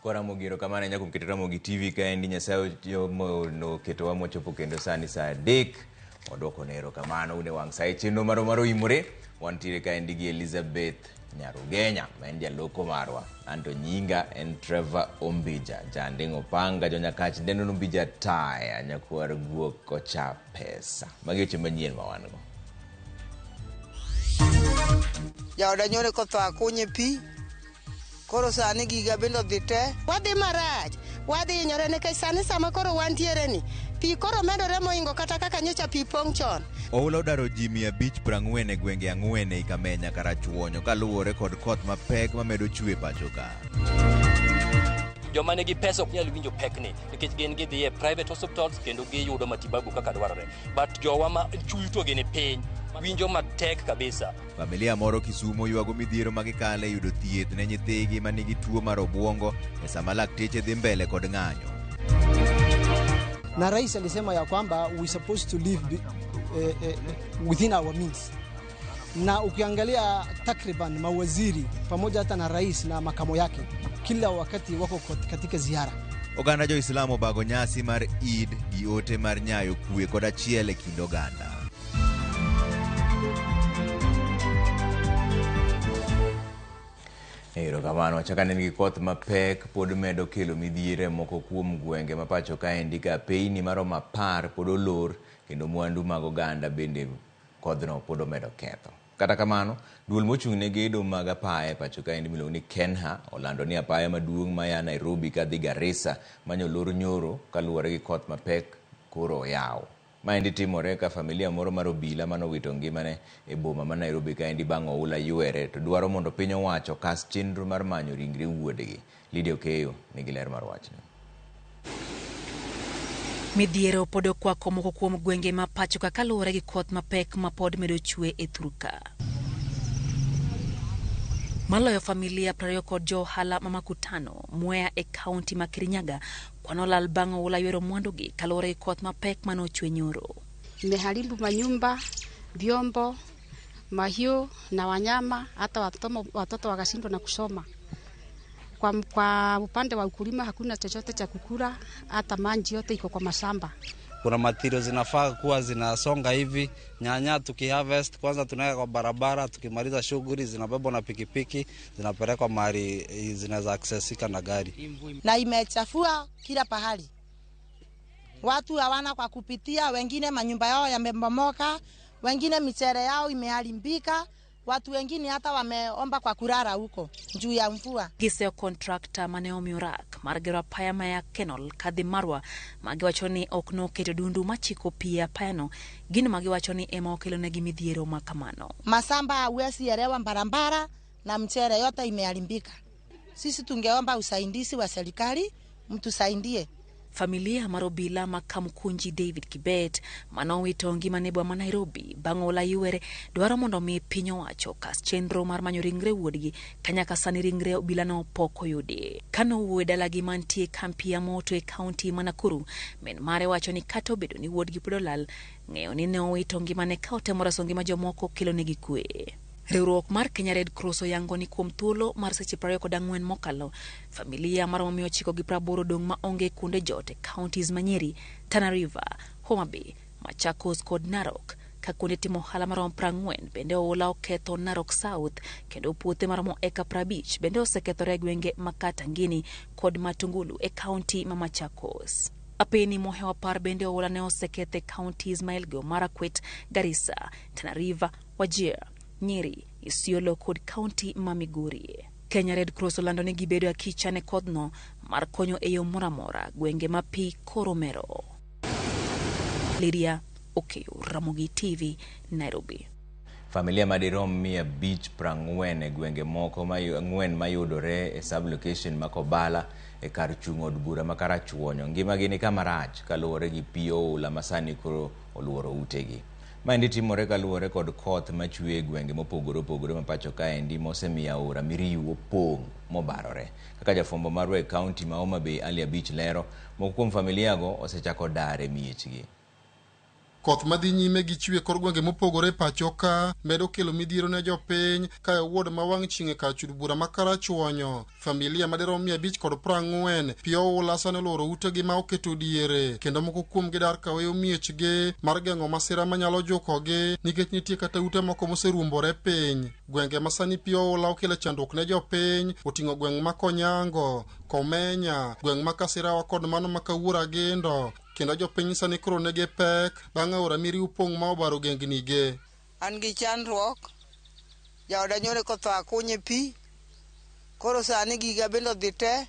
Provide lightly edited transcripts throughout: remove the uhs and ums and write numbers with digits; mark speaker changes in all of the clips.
Speaker 1: Kwa Ramogi erokamano ahinya kuom keto Ramogi TV kaendi. Nyasaye noketowa mochopo kendo sani saa 3. Wadwoko ne erokamano une wang' sa e chenro marwa mar Oimore. Wantiere kaendi gi Elizabeth Nyarugenya ma en jaloko marwa. Anto nyinga en Trevor Ombija, janding' opanga jonyakach dendo Ombija taya nyakwar guok kocha pesa. Magi weche manyien ma wan go.
Speaker 2: Jaoda nyoro kotho akunye pi. Koro sani giga bende odhi te.
Speaker 3: Wadhi marach, wadhi hinyore nikech sani sama koro wantiere ni, pi koro medore mohingo kata kaka nyocha pi pong' chon.
Speaker 1: Oula odaro ji 540 e gwenge ang'wen ei Kamenya Karachuonyo kaluwore kod koth mapek mamedo chwe pacho ka.
Speaker 4: Joma nigi pesa ok nyal winjo pekni nikech gin gidhi e private hospitals kendo giyudo matibabu kaka dwarore. But jowa ma chuto gi ni piny winjo matek kabisa.
Speaker 1: Familia moro Kisumo ywago midhiero ma gikale yudo thieth ne nyithigi ma nigi tuo mar obwongo e sama lakteche dhi mbele kod ng'anyo.
Speaker 5: Na rais alisema ya kwamba we supposed to live within our means. Na ukiangalia takriban mawaziri pamoja hata na rais na makamo yake kila wakati wako katika ziara.
Speaker 1: Oganda jo-Islam obago nyasi mar Eid gi ote mar nyayo kwe kod achiel e kind oganda. Erokamano. Wachak aneno gi koth mapek pod medo kelo midhiero e moko kuom gwenge ma pacho kaendi ka apeyni maromo 10 pod olor kendo mwandu mag oganda bende kodhno pod omedo ketho. Kata kamano, duol mochung' ne gedo mag apaya e pacho kaendi miluongo ni KENHA olando ni apaya maduong' maya Nairobi kadhi Garissa manyolor nyoro kaluwore gi koth mapek koro oyaw. Maendi timore ka familia moro mar obila manowito ngimane e boma ma Nairobi kaendi bang' oula ywere to dwaro mondo piny owacho okas chenro mar manyo ringre wuodgi. Lydia Okeyo nigi ler mar wachni.
Speaker 6: Midhiero pod okwako moko kuom gwenge ma pacho ka kaluwore gi koth mapek ma pod medo chwe e thurka. Maloyo familia 20 kod jo ohala ma Makutano, Mwea e kaunti ma Kirinyaga kwan olal bang' oula ywero mwandugi kaluwore gi koth mapek mane ochwe nyoro.
Speaker 7: Imeharibu manyumba, vyombo, mahiu na wanyama, hata watoto wakashindwa na kusoma. Kwa upande wa ukulima hakuna chochote cha kukula, hata maji yote iko kwa mashamba.
Speaker 8: Kuna materials zinafaa kuwa zinasonga hivi, nyanya tukiharvest kwanza tunaweka kwa barabara, tukimaliza shughuli zinabebwa na pikipiki, zinapelekwa mahali zinaweza accessika na gari.
Speaker 3: Na imechafua kila pahali. Watu hawana kwa kupitia, wengine manyumba yao yamebomoka, wengine michere yao imeharibika. Watu wengine hata wameomba kwa kulala huko juu ya mvua.
Speaker 6: Giseyo contractor mane omiyo rak mar gero apaya maya Kenol kadhi Marwa magiwacho ni ok noketo dundu machiko pi e apayano, gino magiwacho ni ema okelonegi midhiero ma kamano.
Speaker 3: Masamba hawezi elewa barabara na mchere yote imeharibika. Sisi tungeomba usaidizi wa serikali, mtusaidie.
Speaker 6: Familia mar obila ma Kamkunji David Kibet manowito ngimane e boma ma Nairobi bang' oula ywere dwaro mondo mi piny owacho kas chenro mar manyo ringre wuodgi ka nyaka sani ringre obilano pok oyudi. Kane owuoyo e dalagi mantie kampi ya moto e kaunti ma Nakuru, min mare wacho ni kata obedo ni wuodgi pod olal, ng'eyo ni ne owito ngimane ka otemo reso ngima jomoko kelonegi kwe. Riwruok mar Kenya Red Cross oyango ni kuom thuolo mar seche 24 mokalo, familia maromo 980 odong' ma onge kuonde jot e counties ma Nyeri, Tana River, Homa Bay, Machakos kod Narok, ka kuonde timo ohala maromo 40 bende oula oketho Narok South, kendo puothe maromo eka 50 bende osekethore e gwenge ma Katangini kod Matungulu e county ma Machakos. Apeni mohewo 10 bende oula ne oseketho e counties ma Elgeyo Marakwet, Garissa, Tana River, Wajir, Nyeri, Isiolo kod kaunti ma Migori. Kenya Red Cross olando ni gibedo akicha ne kodhno mar konyo e yo moro amora gwenge ma pi koro mero. Lydia Okeyo, Ramogi TV, Nairobi.
Speaker 1: Familia madirom 540 e gwenge moko ang'wen mayudore e sub-location ma Kobala e kar chung' od bura ma Karachuonyo ngimagi ni kama rach kaluwore gi pi oula ma sani koro oluoro utegi. Maendi timore kaluwore kod koth machwe e gwenge mopogore opogore ma pacho kaendi mosemiyo aora Miriu opong' mobarore. Kaka jafwambo marwa e kaunti ma Homa Bay Ali Abich lero, moko kuom familiago osechako dar e miechgi.
Speaker 9: Koth madhi nyime gi chwe kor gwenge mopogore pacho ka medo kelo midhiero ne jopiny ka e ward ma wang' chieng' e kar chud bura ma Karachuonyo. Familia madirom 540 pi oula sani olworo utegi ma oketo diere kendo moko kuomgi dar kaweyo miechgi mar geng'o masira manyalo jukogi nikech nitie kata ute moko moseruombore piny. Gwenge ma sani pi oula okelo chandruok ne jopiny oting'o gweng' ma Konyango, Komenya, gweng' ma Kasirawa kod mano ma Kawuor Agindo. Kendo jopiny sani koro nigi pek bang' aora Miriu pong' ma obaro gengnige.
Speaker 2: An gi chandruok, jaoda nyoro kotho akunye pi, koro sani giga bende odhi te,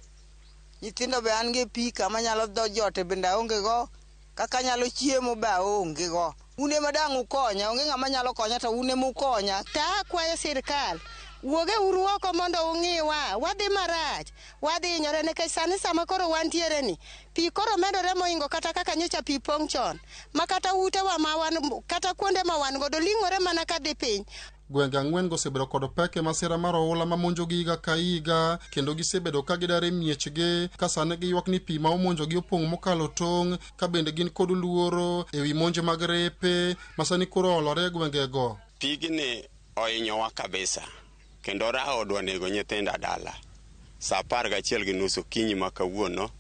Speaker 2: nyithindo be an gi pi kama anyalo dho jote bende aonge go, kaka anyalo chiemo be aonge go. Un ema dang' ukonya, onge ng'ama nyalo konya to un ema ukonya.
Speaker 10: To akwayo sirkal, wuoge uru oko mondo ung'iwa, wadhi marach, wadhi hinyore nikech sani sama koro wantiere ni, pi koro medore mohingo kata kaka nyocha pi pong' chon, ma kata utewa ma wan, kata kuonde ma wan godo ling'ore mana kadhi piny.
Speaker 9: Gwenge ang'wen go osebedo kod pek e masira mar oula ma monjogi higa ka higa kendo gisebedo ka gidar e miechgi ka sani giywak ni pi ma omonjogi opong' mokalo tong' ka bende gin kod luoro e wi monj mag repe ma sani koro oolore e gwengego.
Speaker 11: Pigni ohinyowa kabisa kendo rawo odwa nego nyithindo dala. Sa 11:30 okinyi ma kawuono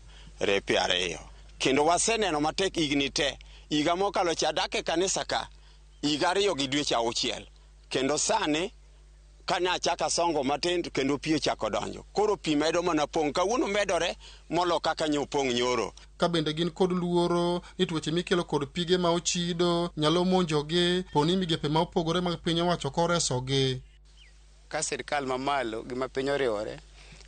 Speaker 11: repe 2. Kendo waseneno matek higni te. Higa mokalo cha dak e kanisa ka higa 2 gi dweche 6. Kendo sani kane achako asongo matin to kendo pi ochako donjo. Koro pi medo mana pong'. Kawuono medore molo kaka nyo opong' nyoro.
Speaker 9: Ka bende gin kod luoro ni tuoche mikelo kod pige ma ochido nyalo monjogi poni migepe ma opogore mag piny owacho koresogi.
Speaker 12: Ka sirkal mamalo gi ma piny oriwore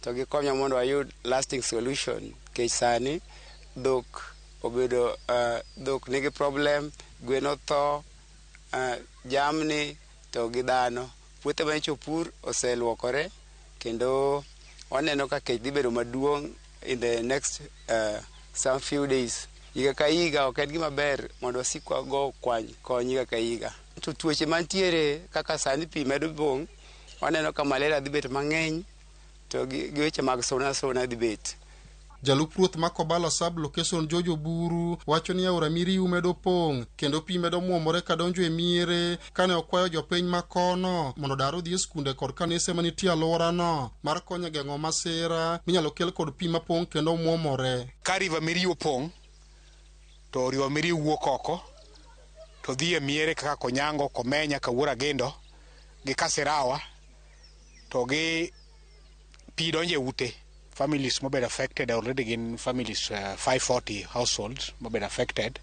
Speaker 12: to gikonyo mondo wayud lasting solution nikech sani dhok obedo dhok nigi problem, gwen otho, jamni to gi dhano. Puothe manyocha opur oseluokore kendo waneno ka kech dhi bedo maduong' in the next some few days. Higa ka higa ok en gima ber mondo wasik wago kwany kony higa ka higa. To tuoche mantiere kaka sani pi medo pong', waneno ka malaria dhi bet mang'eny to gi weche mag suna suna dhi bet.
Speaker 9: Jalup ruoth ma Kobalo sub location George Oburu wacho ni aora Miriu medo pong' kendo pi medo muomore kadonjo e miere kane okwayo jopiny ma kono mondo odar odhi e skunde kod kanise manitie alworano mar konyo geng'o masira minyalo kel kod pi mapong' kendo muomore.
Speaker 13: Ka River Miriu opong' to River Miriu wuok oko to dhi e miere kaka Konyango, Komenya, Kawuor Agendo gi Kasirawa to gi pi donjo e ute. Families mobedo affected already gin families 540 households mobedo affected.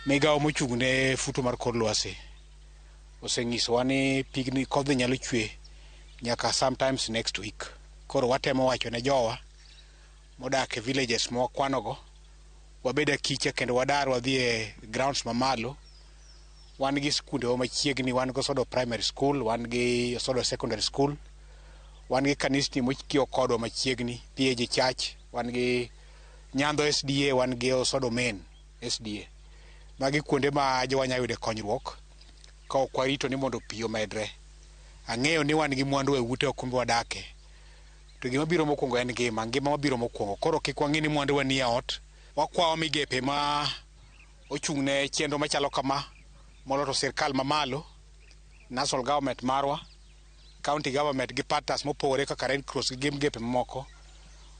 Speaker 13: Migawo mochung' ne futo mar kor lwasi osenyisowa ni pigni kodhi nyalo chwe nyaka sometimes next week. Koro watemo wacho ne jowa modak e villages mwakwanogo wabed akicha kendo wadar wadhi e grounds mamalo. Wan gi skundewa machiegni, wan gi Osodo Primary School, wan gi Osodo Secondary School, wan gi kanisni mokiewo kodwa machiegni, PAG Church, wan gi Nyandho SDA, wan gi Osodo Main SDA. Magi kuonde ma jowa nyalo yude konyruok ka ok warito ni mondo pi omedre. Ang'eyo ni wan gi mwandu e ute kumbe wadake. To gima biro mokwongo en ngima, ngima mabiro mokwongo. Koro kik wang'i ni mwandu wa nie ot. Wakwayo migepe ma ochung' ne chenro machalo kama molo to sirkal mamalo, national government marwa, county government gi partners mopogore kaka Red Cross gi migepe mamoko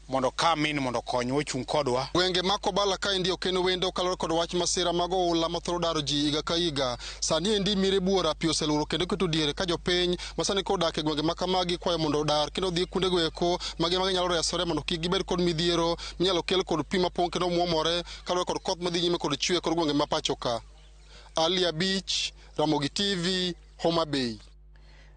Speaker 13: mondo come in mondo okonywa ochung' kodwa.
Speaker 9: Gwenge ma Kobala kaendi ok en wendo kaluwore kod wach masira mag oula mathoro daro ji higa ka higa. Sani endi mire buora pi oseluoro kendo keto diere ka jopiny ma sani koro odak e gwenge ma kamagi kwayo mondo odar kendo odhi kuondego eko ma gima ginyalo resore mondo kik gibed kod midhiero minyalo kel kod pi mapong' kendo muomore kaluwore kod koth madhi nyime kod chwe e kor gwenge ma pacho ka. Ali Abich, Ramogi TV, Homa Bay.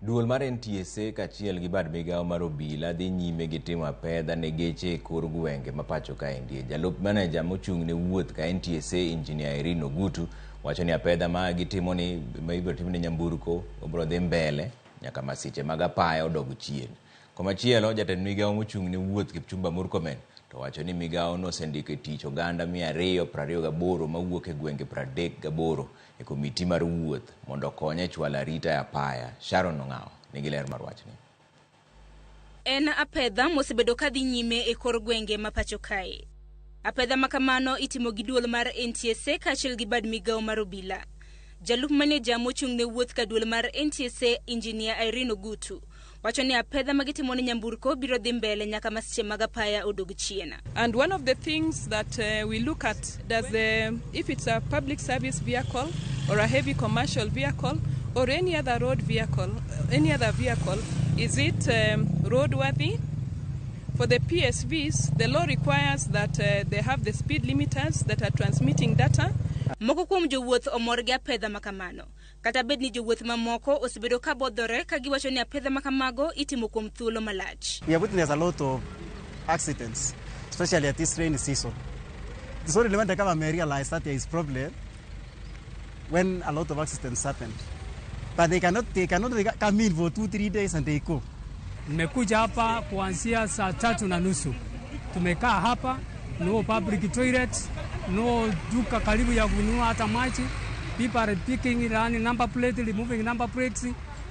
Speaker 1: Duol mar NTSA kaachiel gi bad migawo mar obila dhi nyime gi timo apedha ne geche e kor gwenge ma pacho kaendi. Jalup maneja mochung' ne wuoth ka NTSA Engineer Irene Ogutu wacho ni apedha ma gitimo ni ma ibiro tim ne nyamburko obiro dhi mbele nyaka masiche mag apaya odog chien. Komachielo, jatend migawo mochung' ne wuoth Kipchumba Murkomen to wacho ni migawo no osendiko e tich oganda 228 mawuok e gwenge 38 e komiti mar wuoth mondo okony e chwalo arita e apaya. Sharon Ong'awo nigi ler mar wachni.
Speaker 14: En apedha mosebedo kadhi nyime e kor gwenge ma pacho kae. Apedha ma kamano itimo gi duol mar NTSA kaachiel gi bad migawo mar obila. Jalup maneja mochung' ne wuoth ka duol mar NTSA Engineer Irene Ogutu wacho ni apedha ma gitimo ne nyamburko biro dhi mbele nyaka masiche mag apaya odog chien.
Speaker 15: And one of the things that we look at, if it's a public service vehicle or a heavy commercial vehicle or any other road vehicle, any other vehicle, is it roadworthy? For the PSVs, the law requires that they have the speed limiters that are transmitting data.
Speaker 14: Moko kuom jowuoth omor gi apedha ma kamano. Kata bed ni jowuoth mamoko osebedo ka bodhore ka giwacho ni apedha ma kamago itimo kuom thuolo malach.
Speaker 16: We have witnessed a lot of accidents, especially at this rainy season. It's only when the government realized that there is problem when a lot of accidents happened. But they cannot come in for 2-3 days and they go.
Speaker 17: Nimekuja hapa kuanzia saa 3:30. Tumekaa hapa, no public toilet, no duka karibu ya kununua hata maji. People are picking, running number plate, removing number plates,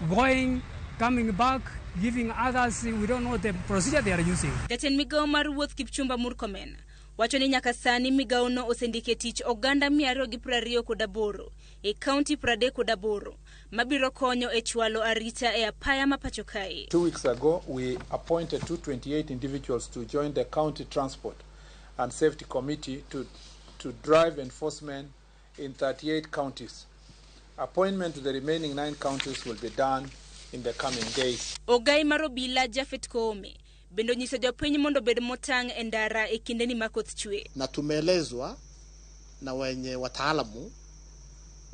Speaker 17: going, coming back, giving others. We don't know the procedure they are using.
Speaker 14: Jatend migawo mar wuoth Kipchumba Murkomen wacho ni nyaka sani migawono osendike tich oganda 228 e kaunti 38 mabiro konyo e chwalo arita e apaya ma pacho kae.
Speaker 18: 2 weeks ago, we appointed 228 individuals to join the County Transport and Safety Committee to drive enforcement in 38 counties. Appointment to the remaining 9 counties will be done in the coming days.
Speaker 14: Ogai mar obila Japhet Koome bende onyiso jopiny mondo obed motang' e ndara e kindeni ma koth chwe.
Speaker 19: Na tumeelezwa na wenye wataalamu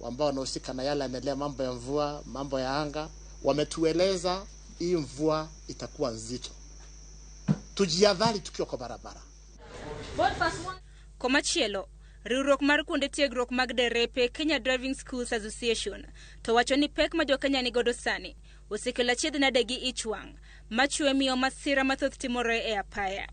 Speaker 19: ambao wanahusika na yale yanaendelea, mambo ya mvua, mambo ya anga, wametueleza hii mvua itakuwa nzito. Tujiadhari tukiwa kwa barabara.
Speaker 14: Komachielo, riwruok mar kuonde tiegruok mag derepe Kenya Driving Schools Association to wacho ni pek ma jokenya nigodo sani osekelo achiedh nade gi ich wang' machwe miyo masira mathoth timore e apaya.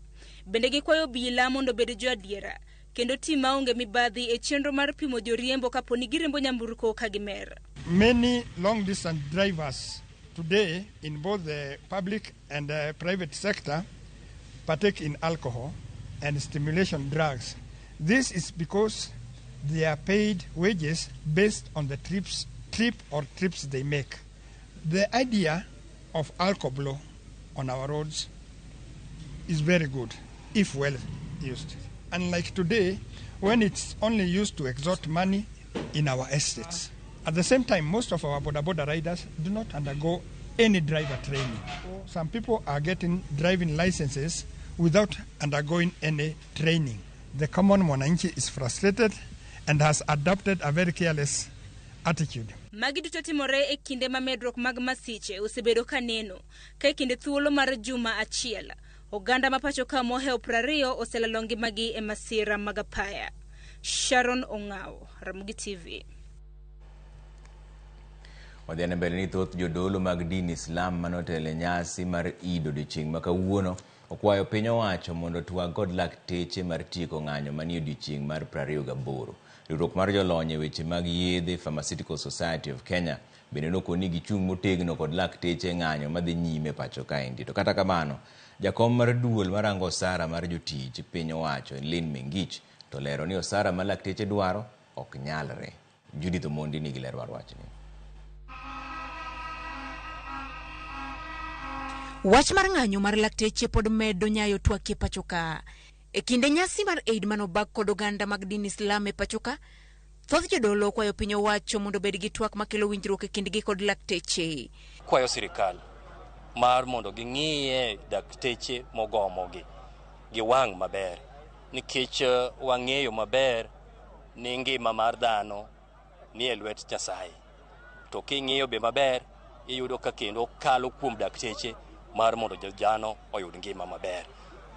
Speaker 14: Bende gikwayo obila mondo obed joadiera kendo ti maonge mibadhi e chenro mar pimo joriembo kapo ni giriembo nyamburko ka gimer.
Speaker 20: Many long distance drivers today in both the public and the private sector partake in alcohol and stimulation drugs. This is because they are paid wages based on the trip or trips they make. The idea of alcohol on our roads is very good if well used. Unlike today, when it's only used to extort money in our estates. At the same time, most of our boda boda riders do not undergo any driver training. Some people are getting driving licenses without undergoing any training. The common mwananchi is frustrated and has adopted a very careless attitude.
Speaker 14: Magi duto timore e kinde ma medruok mag masiche osebedo ka neno ka e kinde thuolo mar juma achiel oganda ma pacho ka mohewo 20 oselalo ngimagi e masira mag apaya. Sharon Ong'aw, Ramogi TV.
Speaker 1: Wadhiane mbele ni thoth jodolo mag din Islam manotelo e nyasi mar Eid odiochieng' ma kawuono okwayo piny owacho mondo otwag kod lakteche mar tieko ng'anyo manie odiochieng' mar 28. Riwruok mar jolony e weche mag yedhe Pharmaceutical Society of Kenya bende nokoni gichung' motegno kod lakteche ng'anyo madhi nyime pacho kaendi. To kata kamano, jakom mar duol marango osara mar jotich piny owacho Lynn Mengich to lero ni osara ma lakteche dwaro ok nyalre. Judith Omondi nigi ler mar wachni.
Speaker 6: Wach mar ng'anyo mar lakteche pod medo nyayo twak e pacho ka. E kinde nyasi mar Eid manobag kod oganda mag din Islam e pacho ka, thoth jodolo okwayo piny owacho mondo obed gi twak makelo winjruok e kindgi kod lakteche.
Speaker 4: Kwayo sirikal mar mondo ging'iye dakteche mogomogi gi wang' maber, nikech wang'eyo maber ni ngima mar dhano ni e lwet Nyasaye. To king'iyo be maber, iyudo ka kendo kalo kuom dakteche mar mondo jano oyud ngima maber.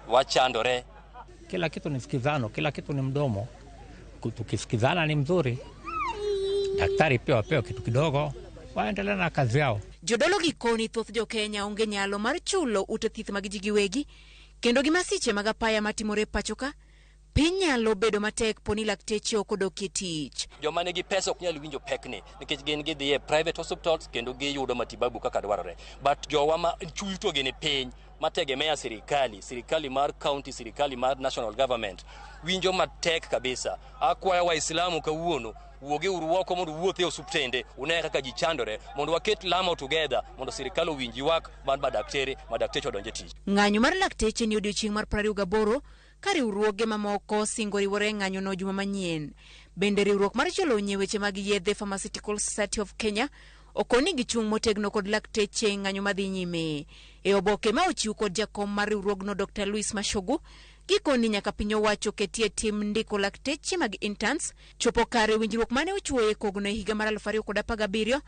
Speaker 4: Wachandore.
Speaker 21: Kila kitu ni sikizano, kila kitu ni mdomo. Tukisikizana ni mzuri. Daktari pia wapewe kitu kidogo, waendelee na kazi yao.
Speaker 6: Jodolo gikoni thoth jo Kenya onge nyalo mar chulo ute thieth mag ji giwegi, kendo gi masiche mag apaya matimore pacho ka, Piny nyalo bedo matek poni lakteche ok odok e tich.
Speaker 4: Joma nigi pesa ok nyal winjo pekni nikech gin gidhi e private hospitals kendo giyudo matibabu kaka dwarore. But jowa ma chuto gi ni piny mategemea sirikali, sirikali mar county, sirikali mar national government winjo matek kabisa. Akwayo Waislamu kawuono wuogi uru oko mondo uwuoth e osuptende une kaka ji chandore mondo waket lamo together mondo sirikal owinj ywak mar madakteche odonj e tich.
Speaker 6: Ng'anyo mar lakteche ni odiochieng' mar 28 ka riwruoge mamoko singo riwore e ng'anyono juma manyien. Bende riwruok mar jolony e weche mag yedhe Pharmaceutical Society of Kenya okoni gichung' motegno kod lakteche e ng'anyo madhi nyime. E oboke ma ochiw kod jakom mar riwruogno Dr. Louis Mashogu, gikoni nyaka piny owacho ketie tim ndiko lakteche mag interns chopo kare winjruok mane ochuoye kogno e higa mar 2017,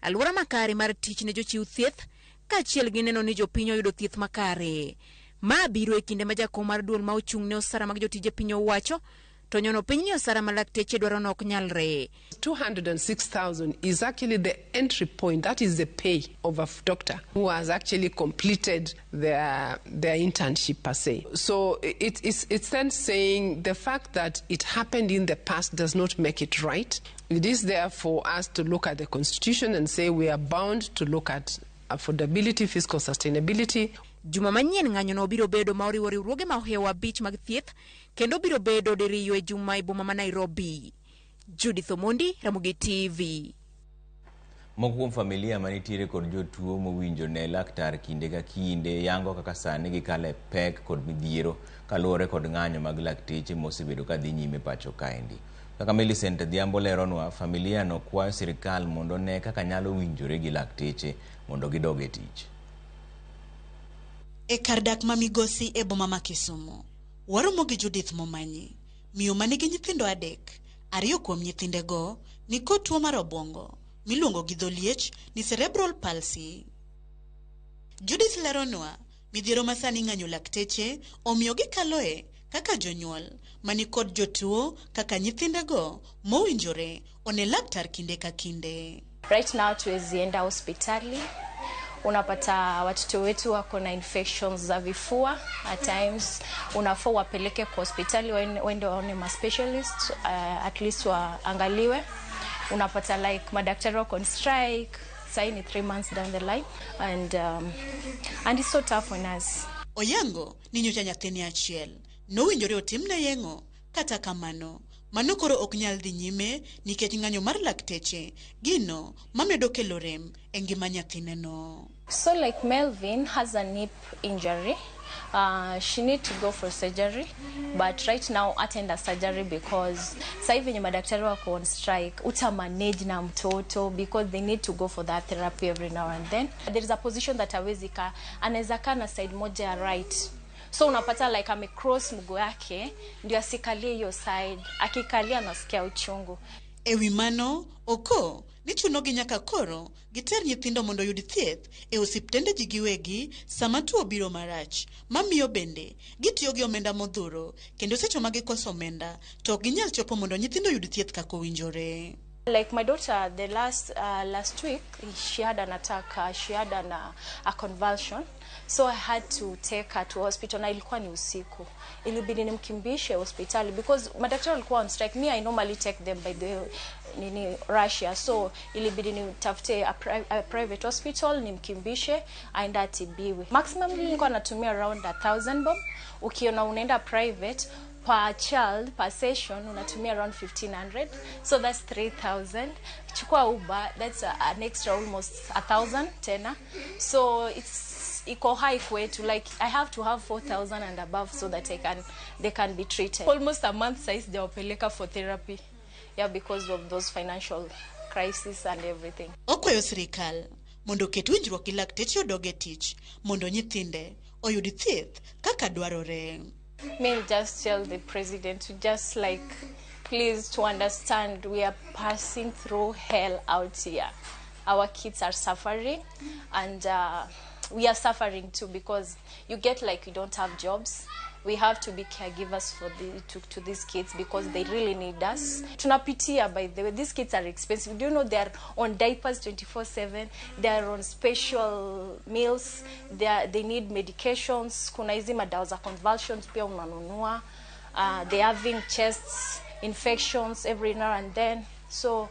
Speaker 6: alwora makare mar tich ne jochiw thieth kaachiel gi neno ni jopiny oyudo thieth makare. Ma biro e kinde ma jakom mar duol ma ochung' ne osara mag jotije piny owacho to nyono piny ni osara ma lakteche dwaro no ok nyalre.
Speaker 5: 206,000 is actually the entry point. That is the pay of a doctor who has actually completed their internship per se. So it's then saying the fact that it happened in the past does not make it right. It is there for us to look at the constitution and say we are bound to look at affordability, fiscal sustainability.
Speaker 6: Juma manyien ng'anyono biro bedo ma oriwo riwruoge ma ohewo 5 mag thieth kendo biro bedo diriyo e juma e boma ma Nairobi. Judith Omondi, Ramogi TV.
Speaker 1: Moko kuom familia manitiere kod jotuo mowinjo ne laktar kinde ka kinde yango kaka sani gikalo e pek kod midhiero kaluwore kod ng'anyo mag lakteche mosebedo ka dhi nyime pacho kaendi. Kaka Millicent Adhiambo leronwa, familia no kwayo sirikal mondo ne kaka nyalo winjore gi lakteche mondo gidog e tich.
Speaker 22: E kar dak ma Migosi e boma ma Kisumu, waromo gi Judith Momanyi, miyo manigi nyithindo 3. 2 kuom nyithindego ni kod tuo mar obwongo miluongo gi dho liech ni cerebral palsy. Judith leronwa midhiero ma sani ng'anyo lakteche omiyo gikaloe kaka jonyuol mani kod jotuo kaka nyithindego mowinjore one laktar kinde ka kinde.
Speaker 23: Right now tuwezi enda hospitali, unapata watoto wetu wako na infections za vifua. At times unafaa wapeleke kwa hospitali waende waone ma specialist, at least waangaliwe. Unapata like madaktari wako on strike, sahi ni 3 months down the line, and it's so tough on us.
Speaker 22: Oyango ni nyocha nyathini achiel nowinjore otimne yeng'o, kata kamano mano koro ok nyal dhi nyime nikech ng'anyo mar lakteche gino mamedo kelo rem e ngima nyathineno.
Speaker 23: So like Melvin has a knee injury. She need to go for surgery, but right now attend a surgery because sasa hivi madaktari wako on strike, uta manage na mtoto because they need to go for that therapy every now and then. There is a position that hawezi kaa, anaweza kaa na side moja ya right. So unapata like ame cross mguu yake ndio asikalie hiyo side, akikalia anasikia uchungu.
Speaker 22: Ewi mano oko ni chunogi nyaka koro giter nyithindo mondo oyud thieth e osiptende ji giwegi sama tuo biro marach, mamiyo bende gitiyo gi omenda modhuro kendo seche ma gikoso omenda to ok ginyal chopo mondo nyithindo oyud thieth kaka owinjore.
Speaker 23: Like my daughter, the last week she had an attack, she had a convulsion, so I had to take her to hospital na ilikuwa ni usiku. Ilibidi nimkimbishe hospitali because madaktari walikuwa on strike. Me, I normally take them by the nini Russia, so ilibidi nitafute a private hospital nimkimbishe aende atibiwe. Maximum nilikuwa natumia around 1,000 bob. Ukiona unaenda private per child per session unatumia around 1,500, so that's 3,000. Chukua Uber, that's an extra almost 1,000 tena, so it's iko high kwetu. Like I have to have 4,000 and above so that they can be treated. Almost a month size jawapeleka for therapy, yeah, because of those financial crisis and everything.
Speaker 22: Okwayo sirikal mondo oket winjruok gi lakteche odog e tich mondo nyithinde oyud thieth kaka dwarore.
Speaker 23: May just tell the president to just like, please to understand we are passing through hell out here. Our kids are suffering, and we are suffering too because you get like you don't have jobs. We have to be caregivers for to these kids because they really need us. Tunapitia, by the way, these kids are expensive. Do you know they are on diapers 24/7? They are on special meals. They need medications. Kuna hizi madawa za convulsions pia unanunua. They're having chest infections every now and then. So,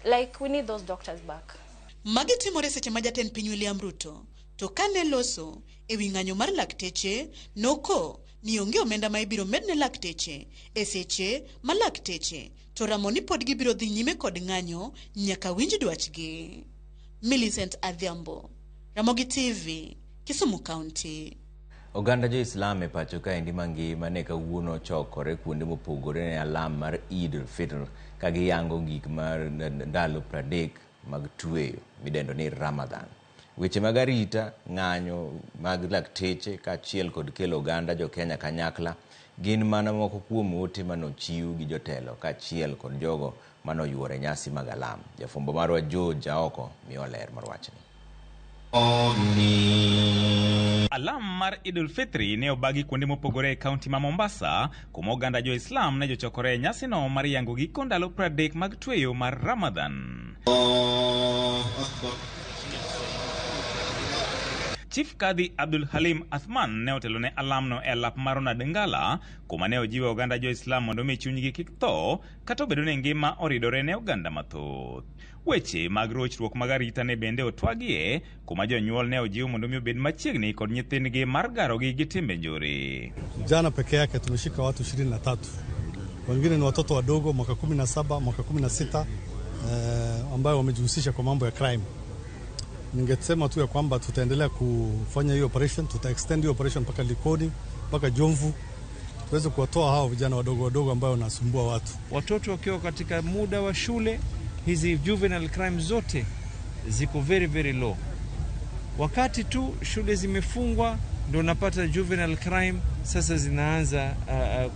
Speaker 23: like, we need those doctors back.
Speaker 22: Magi timore seche ma jatend piny William Ruto to kane loso ewi ng'anyo mar lakteche noko ni onge omenda ma ibiro med ne lakteche e seche ma lakteche to ramo ni pod gibiro dhi nyime kod ng'anyo nyaka winj dwachgi. Millicent Adhiambo, Ramogi TV, Kisumu County.
Speaker 1: Oganda jo-Islam e pacho kaendi mangima ne kawuono ochokore kuonde mopogore ne alam mar Eid al-Fitr ka giyango gik mar ndalo 30 mag tweyo midendo ni Ramadan. Weche mag arita, ng'anyo mag lakteche kaachiel kod kelo oganda jo-Kenya kanyakla gin mana moko kuom ote manochiw gi jotelo kaachiel kod jogo manoyuoro e nyasi mag alam. Jafwambo marwa George Aoko miyo ler mar wachni.
Speaker 3: Alam mar Idul Fitri ne obagi kuonde mopogore e kaunti ma Mombasa, kuma oganda jo-Islam ne jochokore e nyasino mar yango giko ndalo 30 mag tweyo mar Ramadan. Chief Kadhi Abdul Halim Athman ne otelo ne alamno e alap mar Ronald Ngala, kuma ne ojiwo oganda jo-Islam mondo mi chunygi kik tho, kata obedo ni ngima oridore ne oganda mathoth. Weche mag rochruok mag arita ne bende otwagie, kuma jonyuol ne ojiw mondo mi obed machiegni kod nyithindgi mar garogi gi timbe njore.
Speaker 7: Jana peke yake tumeshika watu 23. Wengine ni watoto wadogo mwaka 17, mwaka 16 ambayo wamejihusisha kwa mambo ya crime. Ningesema tu ya kwamba tutaendelea kufanya hiyo operation, tuta extend hiyo operation mpaka Likoni, mpaka Jomvu, tuweze kuwatoa hao vijana wadogo wadogo ambao wanasumbua watu.
Speaker 8: Watoto wakiwa katika muda wa shule, hizi juvenile crime zote ziko very very low. Wakati tu shule zimefungwa ndio unapata juvenile crime sasa zinaanza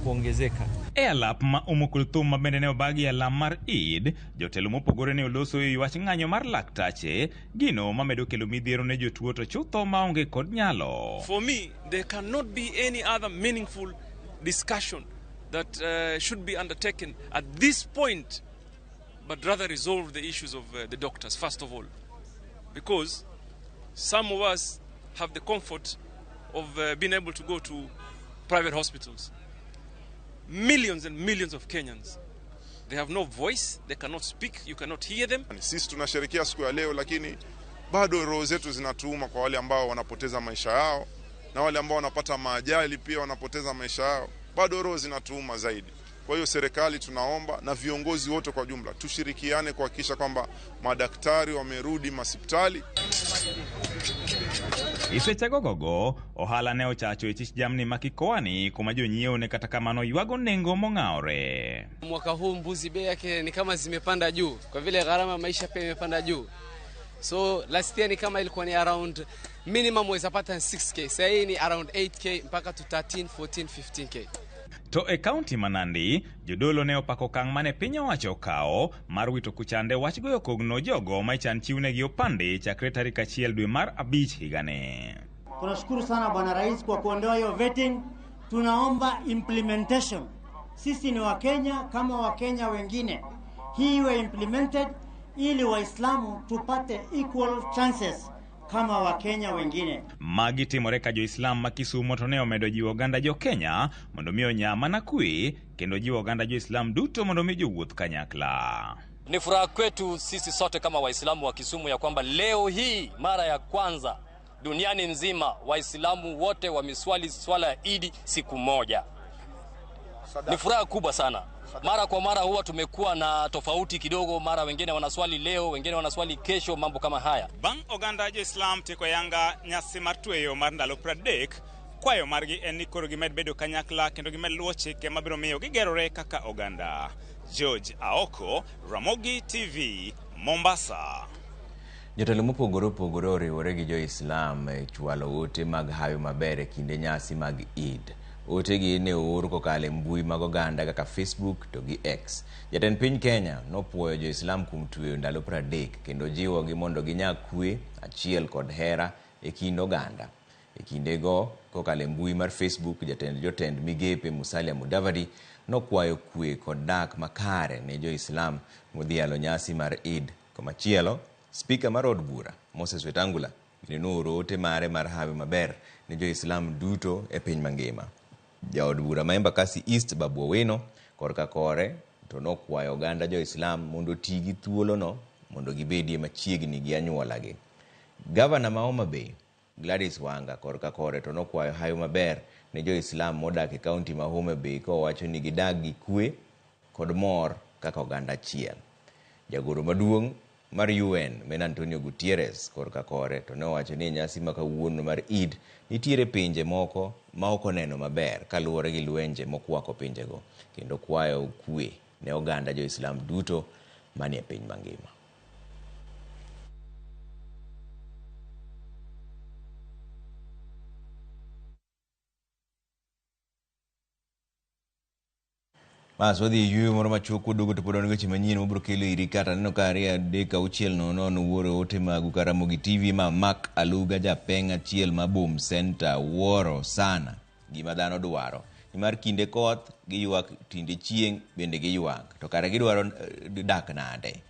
Speaker 8: kuongezeka.
Speaker 3: E alap ma Umu Kulthum ma bende ne obagi e alam mar Eid, jotelo mopogore ne oloso e wach ng'anyo mar laktache, gino mamedo kelo midhiero ne jotuo to chutho maonge kod nyalo.
Speaker 24: For me, there cannot be any other meaningful discussion that should be undertaken at this point, but rather resolve the issues of the doctors first of all, because some of us have the comfort of being able to go to private hospitals. Millions and millions of Kenyans, they have no voice, they cannot speak, you cannot hear them.
Speaker 25: Sisi tunasherehekea siku ya leo, lakini bado roho zetu zinatuuma kwa wale ambao wanapoteza maisha yao na wale ambao wanapata maajali pia wanapoteza maisha yao, bado roho zinatuuma zaidi. Kwa hiyo serikali tunaomba na viongozi wote kwa jumla tushirikiane kuhakikisha kwamba madaktari wamerudi masipitali.
Speaker 3: Isechagogogo ohala ne ochacho e chich jamni ma Kikoani kuma jonyiewo ne kata kamano ywago nengo mong'awore.
Speaker 26: Mwaka huu mbuzi bei yake ni kama zimepanda juu kwa vile gharama maisha pia imepanda juu. So last year ni kama ilikuwa ni around minimum waweza pata 6k, sasa hii ni around 8k mpaka to 13, 14, 15k.
Speaker 3: To e kaunti ma Nandi, jodolo ne opako okang' mane piny owacho okawo mar wito kuchande wach goyo kogno jogo ma ichan chiwnegi opande chakre tarik 1 dwe mar 5 higani.
Speaker 27: Tunashukuru sana Bwana Rais kwa kuondoa hiyo vetting. Tunaomba implementation. Sisi ni Wakenya kama Wakenya wengine. Hii iwe implemented ili Waislamu tupate equal chances kama Wakenya wengine.
Speaker 3: Magi timore ka jo-Islam ma Kisumo to ne omedo jiwo oganda jo-Kenya mondo mi onya mana kwe kendo jiwo oganda jo-Islam duto mondo mi jowuoth kanyakla.
Speaker 4: Ni furaha kwetu sisi sote kama Waislamu wa Kisumu ya kwamba leo hii mara ya kwanza duniani nzima Waislamu wote wameswali swala ya Idi siku moja. Ni furaha kubwa sana. Mara kwa mara huwa tumekuwa na tofauti kidogo, mara wengine wanaswali leo, wengine wanaswali kesho, mambo kama haya.
Speaker 3: Bang' oganda jo-Islam tieko yanga nyasi mar tweyo mar ndalo 30, kwayo margi en ni koro gimed bedo kanyakla kendo gimed luwo chike mabiro miyo gigerore kaka oganda. George Aoko, Ramogi TV, Mombasa. Jotelo mopogore opogore oriwore gi jo-Islam e chwalo ote mag hawi maber e kinde nyasi mag Eid. Otegi ne oor kokalo e mbui mag oganda kaka Facebook to gi X. Jatend piny Kenya nopuoyo jo-Islam kuom tweyo ndalo 30 kendo jiwogi mondo ginyag kwe, achiel kod hera e kind oganda. E kindego kokalo e mbui mar Facebook, jatend jotend migepe Musalia Mudavadi nokwayo kwe kod dak makare ne jo-Islam modhialo nyasi mar Eid. Komachielo, Spika mar od bura Moses Wetangula bende nooro ote mare mar hawi maber ne jo-Islam duto e piny mangima.
Speaker 1: Jaod bura ma Embakasi East Babu Owino korka kore to nokwayo oganda jo-Islam mondo oti gi thuolono mondo gibedie machiegni gi anyuolagi. Gavana ma Homa Bay Gladys Wanga korka kore to nokwayo hawi maber ne jo-Islam modak e kaunti ma Homa Bay kowacho ni gidag gi kwe kod mor kaka oganda achiel. Jagoro maduong' mar UN men Antonio Gutierrez korka kore to ne owacho ni e nyasi ma kawuono mar Eid nitiere pinje moko ma ok oneno maber kaluwore gi lwenje mokwako pinjego kendo kwayo kwe ne oganda jo-Islam duto manie piny mangima. Bas wadhi e yueyo moro machuok waduogo to pod wan gi weche manyien mabiro kelo iri kata aneno ka 2 3 6 0 0 wuoro ote magu ka Ramogi TV ma Mark Aluga japeng' achiel ma Boom Center wuoro sana gima dhano dwaro nimar kinde koth giywak kinde chieng' bende giywak to kare gidwaro dak nade.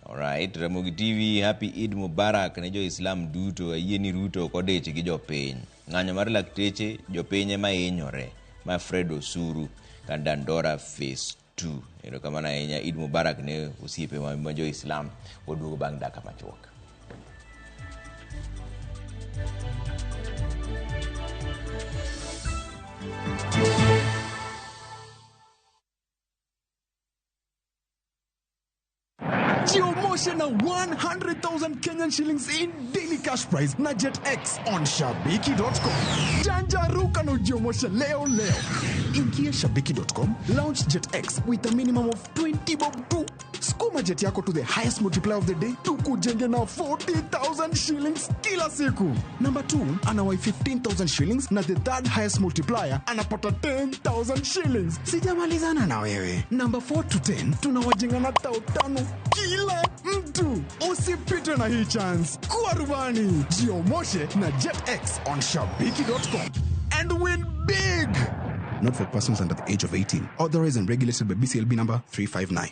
Speaker 1: Alright, Ramogi TV, happy Eid Mubarak ne jo-Islam duto. Ayie ni Ruto ok odich gi jopiny. Ng'anyo mar lakteche, jopiny ema hinyore. Ma Fred Osuru, kan Dandora Phase 2. Erokamano ahinya. Eid Mubarak ne osiepe ma jo-Islam. Waduogo bang' dakika machuok.
Speaker 2: Jiomoshe na 100,000 Kenyan shillings in daily cash prize na Jet X on shabiki.com. Janja ruka na ujiomoshe leo leo. Ingia shabiki.com, launch Jet X with a minimum of 20 bob tu. Sukuma jet yako to the highest multiplier of the day tukujenge na 40,000 shillings kila siku. Number 2 anawai 15,000 shillings na the third highest multiplier anapata 10,000 shillings. Sijamalizana na wewe. Number 4 to 10 tunawajenga na 5,000 kila mtu. Usipitwe na hii chance. Kuwa rubani. Jiomoshe na Jet X on shabiki.com and win big. Not for persons under the age of 18. Authorized and regulated by BCLB number 359.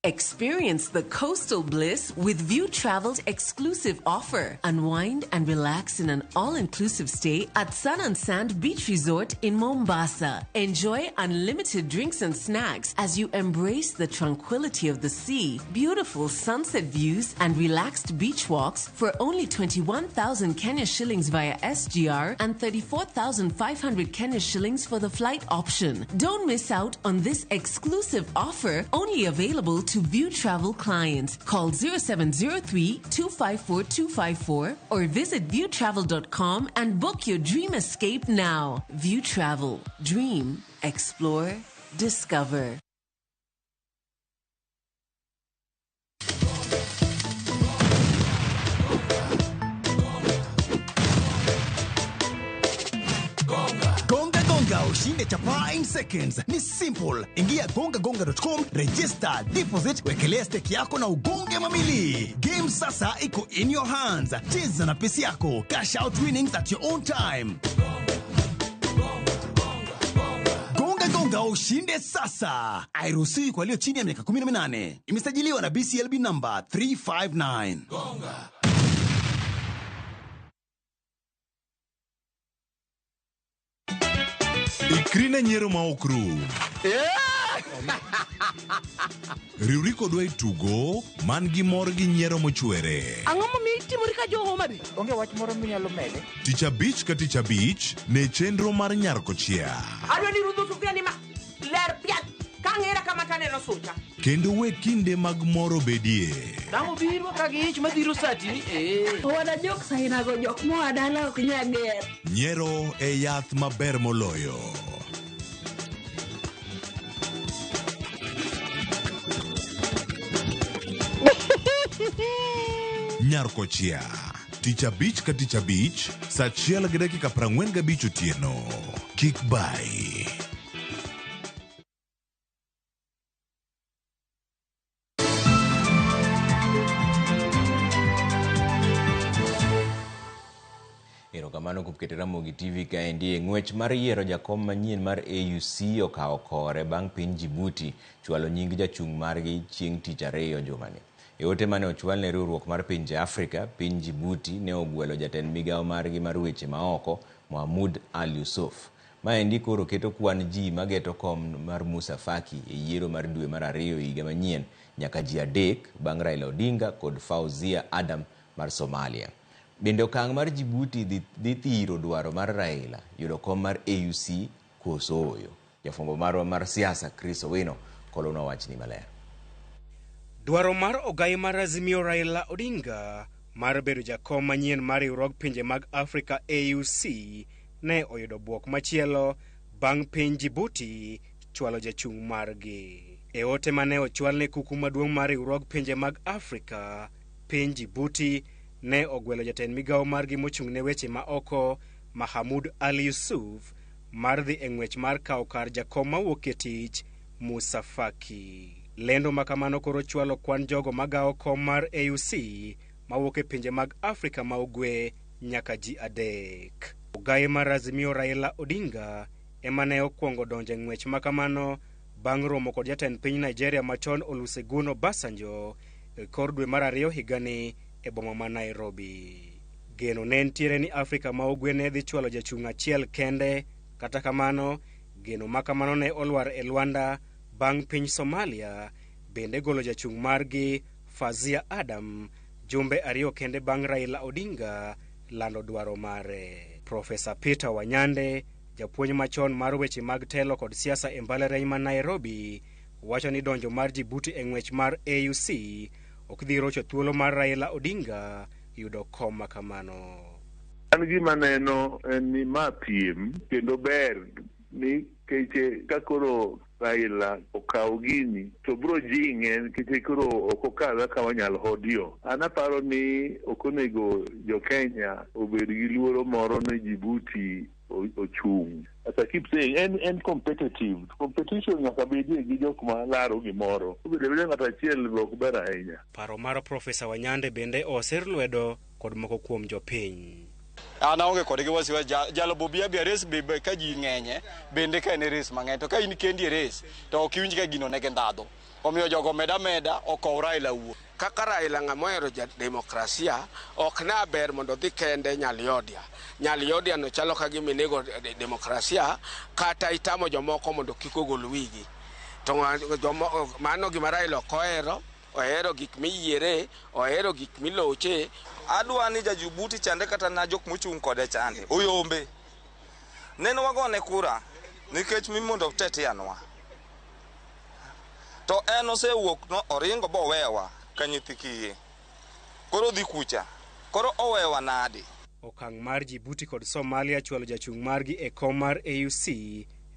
Speaker 9: Experience the coastal bliss with View Travel's exclusive offer. Unwind and relax in an all-inclusive stay at Sun and Sand Beach Resort in Mombasa. Enjoy unlimited drinks and snacks as you embrace the tranquility of the sea, beautiful sunset views, and relaxed beach walks for only 21,000 Kenya shillings via SGR and 34,500 Kenya shillings for the flight option. Don't miss out on this exclusive offer, only available to View Travel clients. Call 0703 254 254 or visit viewtravel.com and book your dream escape now. View Travel. Dream, explore, discover.
Speaker 2: Gonga Gonga ushinde chapaa in seconds. Ni simple. Ingia gongagonga.com, register, deposit, wekelea stake yako na ugonge mamili. Game sasa iko in your hands. Cheza na pesa yako. Cash out winnings at your own time. Gonga Gonga ushinde sasa. Hairuhusiwi kwa walio chini ya miaka 18. Imesajiliwa na BCLB number 359. Gonga.
Speaker 10: Ikri ne nyiero ma ok rum. Riwri kodwa e tugo man gi mor gi nyiero mochwere.
Speaker 11: Ang'o momiyo itimori ka jo Homa Bay?
Speaker 12: Onge wach moro minyalo mede?
Speaker 10: Tich abich ka tich abich ne chenro mar Nyar Kochia.
Speaker 11: Adwa ni rudho sufuria ni ma ler piat ka ang'era kama taneno sucha.
Speaker 10: Kendo we kinde mag mor obedie.
Speaker 11: Dang' obiro ka gi ich madhiro sati.
Speaker 13: Owada jok sainago jok moa dala ok nyal ger.
Speaker 10: Nyiero e yath maber moloyo. Nyar Kochia. Tich abich ka tich abich, saa 1:45 otieno. Kik bai.
Speaker 1: Erokamano kuom keto Ramogi TV kaendi e ng'wech mar yiero jakom manyien mar AUC okawo kore bang' piny Djibouti chwalo nying jachung' margi chieng' tich ariyo jumani. E ote mane ochwal ne riwruok mar pinje Afrika, piny Djibouti ne ogwelo jatend migawo margi mar weche maoko Mohamud Al Yusuf. Maendi koro keto kwan ji mageto kom mar Musa Faki e yiero mar dwe mar ariyo higa manyien nyaka ji 3 bang' Raila Odinga kod Fauzia Adam mar Somalia. Bende okang' mar Djibouti dhi thiro dwaro mar Raila yudo kom mar AUC koso ooyo? Jafwambo marwa mar siasa Chris Owino kolonwa wachni maler.
Speaker 14: Dwaro mar ogai mar Azimio Raila Odinga mar bedo jakom manyien mar riwruog pinje mag Afrika AUC ne oyudo bwok machielo bang' piny Djibouti chwalo jachung' margi. E ote mane ochwal ne kuku maduong' mar riwruog pinje mag Afrika, piny Djibouti ne ogwelo jatend migawo margi mochung' ne weche ma oko Mahamud Ali Yusuf mar dhi e ng'wech mar kawo kar jakom mawuok e tich Musa Faki. Lendo ma kamano koro chwalo kwan jogo magawo kom mar AUC mawuok e pinje mag Afrika ma Ugwe nyaka ji 3. Ogai mar Azimio Raila Odinga ema ne okwongo donjo e ng'wech ma kamano bang' romo kod jatend piny Nigeria machon Olusegun Obasanjo e kor dwe mar 2 higani e boma ma Nairobi. Geno ne nitiere ni Afrika ma Ugwe ne dhi chwalo jachung' achiel kende, kata kamano geno ma kamano ne olwar e lwanda bang' piny Somalia bende golo jachung' margi Fazia Adam jumbe 2 kende bang' Raila Odinga lando dwaro mare. Profesa Peter Wanyande, japuonj machon mar weche mag telo kod siasa e mbalariany ma Nairobi, wacho ni donjo mar Djibouti e ng'wech mar AUC ok dhi rocho thuolo mar Raila Odinga yudo kom ma kamano.
Speaker 15: An gima neno en ni ma piem kendo ber ni keche ka koro Raila okawo gini to bro jing'e nikech koro ok okal kaka wanyalo hodio. An aparo ni ok onego jo Kenya obed gi luoro moro ni Djibouti ochung'. As I keep saying, en competitive. Competition nyaka bedie gi jok ma laro gimoro. Obedo abeda ng'ato achiel be ok ber ahinya.
Speaker 14: Paro mar Profesa Wanyande bende osir lwedo kod moko kuom jopiny.
Speaker 16: An aonge kodgi wasiwasi, jalo bobi abi race be ka ji ng'enye bende ka en race mang'eny to ka in kendi e race to ok iwinj ka gino nigi ndhadhu. Omiyo jogo meda meda okow Raila wuo.
Speaker 17: Kaka Raila ng'ama ohero ja demokrasia ok na ber mondo odhi kende Nyaliodia. Nyaliodia no chalo ka gima inego demokrasia kata itamo jomoko mondo kik ogol wigi. To mano gima Raila ok ohero. Ohero gik miyiere, ohero gik miloche.
Speaker 18: Adwa ni ja Djibouti chande kata na jok mochung' kode chande, oyombe. Neno wagone kura nikech mi mondo tetianwa. To en osewuok no oringo bowewa ka nyithi kiye. Koro dhi kucha, koro owewa nadi?
Speaker 14: Okang' mar Djibouti kod Somalia chwalo jachung' margi e kom mar AUC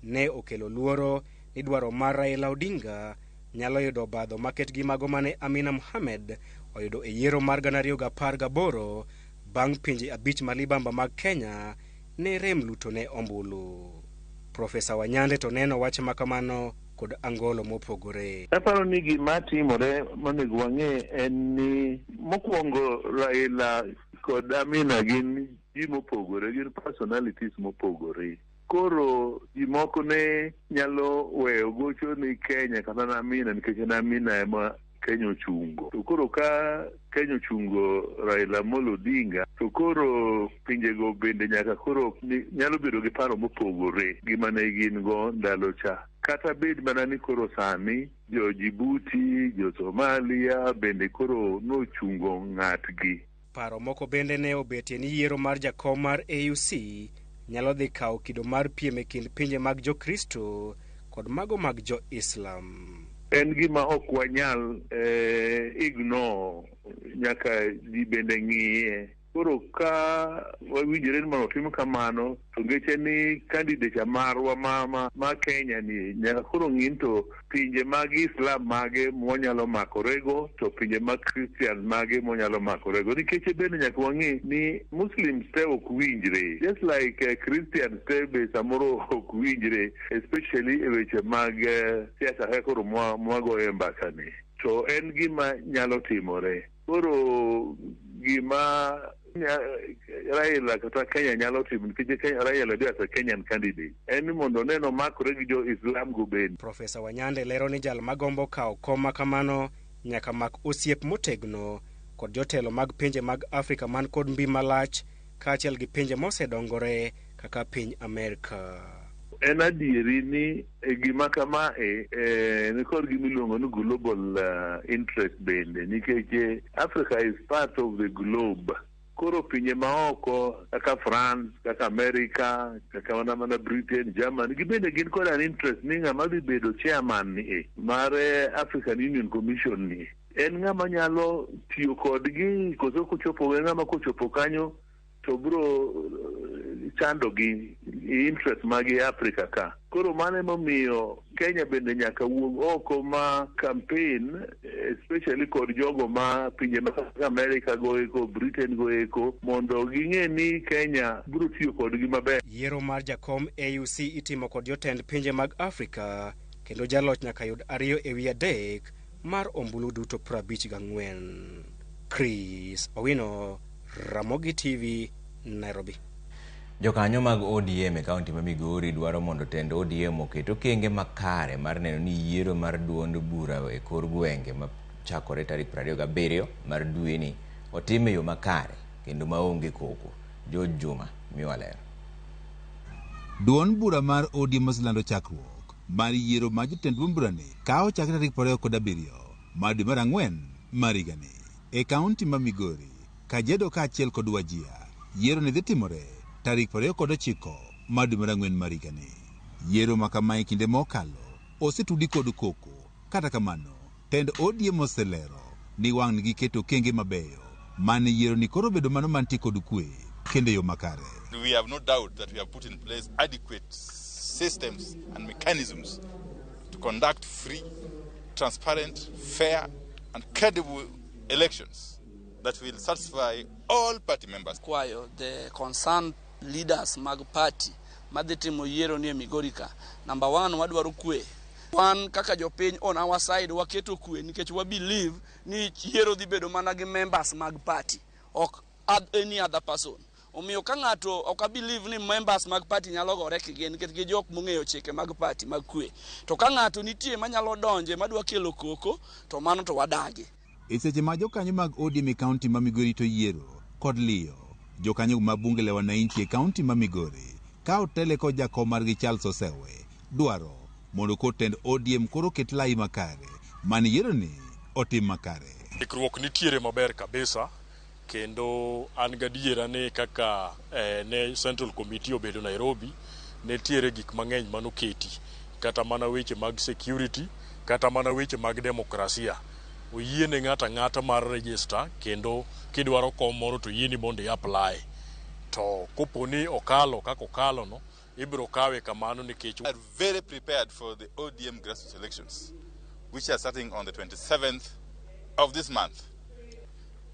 Speaker 14: ne okelo luoro ni dwaro mar Raila Odinga nyalo yudo obadho maket gi mago mane Amina Mohamed oyudo e yiero mar 2018 bang' pinje 5 malibamba mag Kenya ne rem luto ne ombulu. Profesa Wanyande to neno wach makamano kod angolo mopogore.
Speaker 15: Aparo ni gima timore monego wang'e en ni mokwongo Raila kod Amina gin ji mopogore, gin personalities mopogore. Koro ji moko ne nyalo weyo gocho ni Kenya kata na Amina nikech en Amina ema Kenya ochungo. To koro ka Kenya ochungo Raila Amolo Odinga, to koro pinjego bende nyaka koro nyalo bedo gi paro mopogore gi mane gin go ndalo cha. Kata bed mana ni koro sani jo Djibouti, jo Somalia bende koro nochungo ng'atgi.
Speaker 14: Paro moko bende ne obetie ni yiero mar jakom mar AUC nyalo dhi kawo kido mar piem e kind pinje mag Jokristo kod mago mag Jo-Islam.
Speaker 15: En gima ok wanyal ignore, nyaka ji bende ng'iye. Koro ka wawinjore ni mondo otim kamano, to ngeche ni candidate marwa ma Kenya ni nyaka koro ng'i to pinje mag Islam mage mwanyalo makorego to pinje mag Christian mage mwanyalo makorego. Nikech bende nyaka wang'e ni Muslims te ok winjre, just like Christians te be samoro ok winjre, especially e weche mag siasa kaka koro mwagoyo mbaka ni. To en gima nyalo timore. Koro gima Raila kata Kenya nyalo timo nikech Raila be as a Kenyan candidate en ni mondo oneno makore gi jo Islam go bende.
Speaker 14: Profesa Wanyande lero ni jal magombo kawo kom ma kamano nyaka mak osiep motegno kod jotelo mag pinje mag Afrika man kod mbi malach kaachiel gi pinje mosedongore kaka piny Amerka.
Speaker 15: En adieri ni gima kama nikod gima iluongo ni global interest bende, nikech Africa is part of the globe. Koro pinje maoko kaka France, kaka America, kaka mana Britain, Germany, gibende gin kod an interest ni ng'ama dhi bedo chairman ni mar African Union Commission ni en ng'ama nyalo tiyo kodgi, koso kochopo en ng'ama kochopo kanyo to bro chando gi interest magi Africa ka. Koro mano emomiyo Kenya bende nyaka wuog oko ma campaign, especially kod jogo ma pinje kaka America go eko, Britain go eko, mondo ging'e ni Kenya biro tiyo kodgi maber.
Speaker 14: Yiero mar jakom AUC itimo kod jotend pinje mag Afrika kendo jaloch nyaka yud 2/3 mar ombulu duto 54. Chris Owino, Ramogi TV, Nairobi.
Speaker 1: Jokanyo mag ODM e kaunti ma Migori dwaro mondo tend ODM oket okenge makare mar neno ni yiero mar duond bura e kor gwenge machakore tarik 27 mar dweni otim e yo makare kendo maonge koko. George Juma miwa ler.
Speaker 5: Duond bura mar ODM oselando chakruok mar yiero mar jotend duond burani ka ochakre tarik 27 mar dwe mar ang'wen mar higani e kaunti ma Migori, Kajiado kaachiel kod Wajir. Yiero ni dhi timore tarik 29 mar dwe mar ang'wen mar higani. Yiero ma kamae e kinde mokalo osetudi kod koko. Kata kamano, tend ODM oselero ni wang' giketo okenge mabeyo mane yiero ni koro bedo mano mantie kod kwe kendo e yo makare.
Speaker 6: We have no doubt that we have put in place adequate systems and mechanisms to conduct free, transparent, fair and credible elections that will satisfy all party members.
Speaker 19: Kwayo the concerned leaders mag party madhi timo yiero ni e Migori ka. Number 1, wadwaro kwe. Wan kaka jopiny on our side waketo kwe nikech wa believe ni yiero dhi bedo mana gi members mag party, ok any other person. Omiyo ka ng'ato ok believe ni members mag party nyalo gore kigin nikech gi jok mong'eyo chike mag party mag kwe. To ka ng'ato nitie manyalo donje madwa kelo koko, to mano to wadagi.
Speaker 5: E seche ma jokanyo mag ODM e kaunti ma Migori to yiero kod liyo, jokanyo mag bunge la wananchi e kaunti ma Migori ka otele kod jakom margi Charles Osewe dwaro mondo kor tend ODM koro ket lai makare mane yiero ni otim makare.
Speaker 20: Ikruok nitiere maber kabisa kendo an gadiera ni kaka ne Central Committee obedo Nairobi nitiere gik mang'eny manoketi, kata mana weche mag security, kata mana weche mag demokrasia. Oyiene ng'ato ang'ata mar register kendo kidwaro kom moro to yieni mondo i-apply. To koponi okalo kaka okalo no, ibiro kawe kamano nikech
Speaker 6: We are very prepared for the ODM grassroots elections, which are starting on the 27th of this month.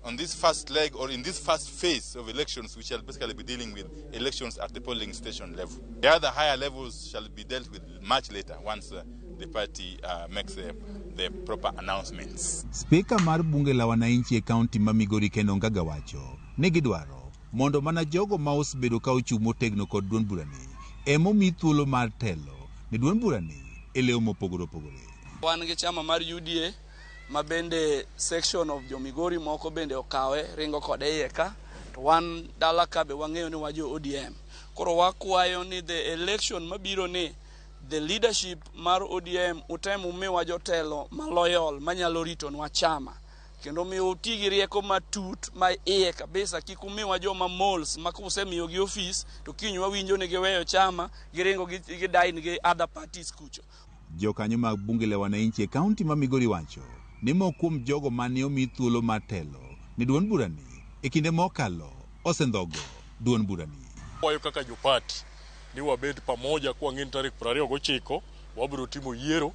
Speaker 6: On this first leg, or in this first phase of elections, we shall basically be dealing with elections at the polling station level. The other higher levels shall be dealt with much later, once the party makes the proper announcements.
Speaker 5: Spika mar bunge la wananchi e kaunti ma Migori Ken Ongaga wacho ni gidwaro mondo mana jogo ma osebedo ka ochung' motegno kod duond burani emomi thuolo mar telo ne duond burani e lewo mopogore opogore.
Speaker 19: Wan gi chama mar UDA ma bende section of jo Migori moko bende okawe ringo kode iye ka, to wan dala ka be wang'eyo ni wajo ODM. Koro wakwayo ni the election mabiro ni the leadership mar ODM utem umiwa jotelo ma loyal manyalo ritonwa chama, kendo miyo uti gi rieko matut ma iye kabisa, kik umiwa joma moles ma kusemiyogi ofis to kiny wawinjo ni giweyo chama giringo gidine gi other parties kucho.
Speaker 5: Jokanyo mag bunge la wananchi e kaunti ma Migori wacho ni moko kuom jogo mane omi thuolo mar telo ne duond burani e kinde mokalo osendhogo duond burani.
Speaker 20: Kwayo kaka jopati ni wabed pamoja kwang'e ni tarik 29 wabiro timo yiero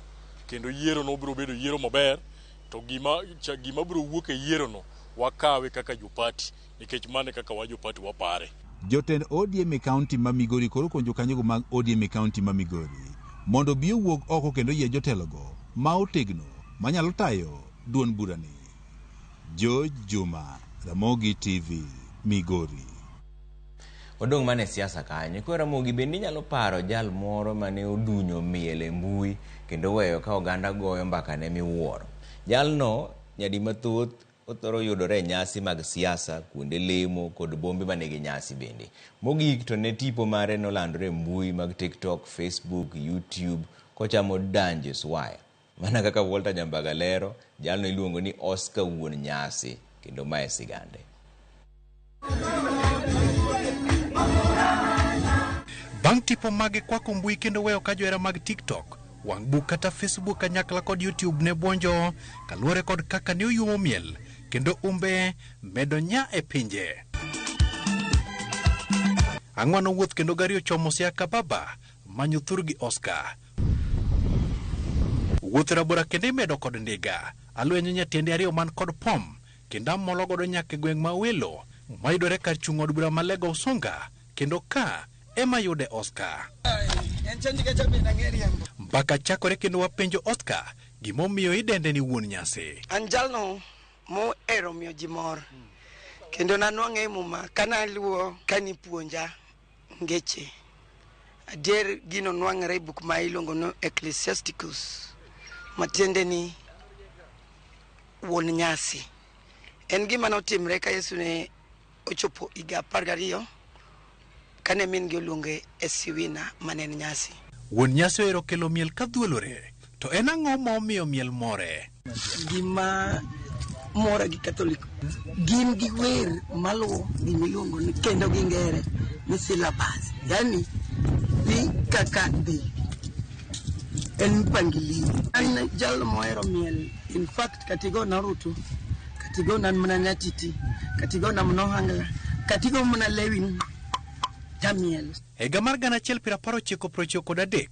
Speaker 20: kendo yiero no biro bedo yiero maber, to gima biro wuok e yiero no wakawe kaka jopati nikech mane kaka wa jopati wapare.
Speaker 5: Jotend ODM e kaunti ma Migori koro konjo jokanyogo mag ODM e kaunti ma Migori mondo bi owuog oko kendo yie jotelogo ma otegno manyalo tayo duond burani. George Juma, Ramogi TV, Migori.
Speaker 1: Odong' mana e siasa kanyo. Koro Ramogi bende inyalo paro jal moro mane odunyo miel e mbui kendo weyo ka oganda goyo mbaka ne miwuoro. Jalno nyadi mathoth othoro yudore e nyasi mag siasa, kuonde lemo kod bombe manigi nyasi bende. Mogik to ne tipo mare nolandore e mbui mag TikTok, Facebook, YouTube kochamo Danges waya. Mana kaka Walter Nyambaga lero, jalno iluongo ni Oscar wuon nyasi kendo mae sigande.
Speaker 7: Bang' tipo mage kwako mbui kendo weyo ka johera mag TikTok, wang' buk kata Facebook kanyakla kod YouTube ne buonjo kaluwore kod kaka ne oyuomo miel kendo umbe medo nya e pinje. Ang'wano wuoth kendo gari ochomo Siaka Baba manyo thurgi Oscar. Wuoth rabora kendo imedo kod ndiga. Alwenyo nyatiende ariyo man kod pom kendo amolo godo nyaka e gweng' ma Awelo mayudore kar chung' od bura ma Lego Usonga kendo ka ema yude Oscar. Mbaka chakore kendo wapenjo Oscar gimomiyo idende ni wuon nyasi.
Speaker 8: An jalno mohero miyo ji mor kendo nanwang'e e muma kanaluwo kanipuonja ngeche. Adier gino nwang'ore e buk ma iluongo ni Ecclesiasticus matiende ni wuon nyasi. En gima notimre ka Yesu ne ochopo higa 12 kane min gi oluonge e siwina mane en nyasi.
Speaker 7: Wuon nyasi ohero kelo miel ka dhuolore. To en ang'o ma omiyo miel more?
Speaker 8: Gima mora gi Catholic gin gi wer maluwo gimiluongo ni kendo gi ngere ni syllabus, yani dhi kaka dhi en mpangilio. An jal mohero miel, in fact katigona orutu, katigona mana nyatiti, katigona mana ohangla, katigo mana lewin tamiel.
Speaker 7: Higa mar 1993,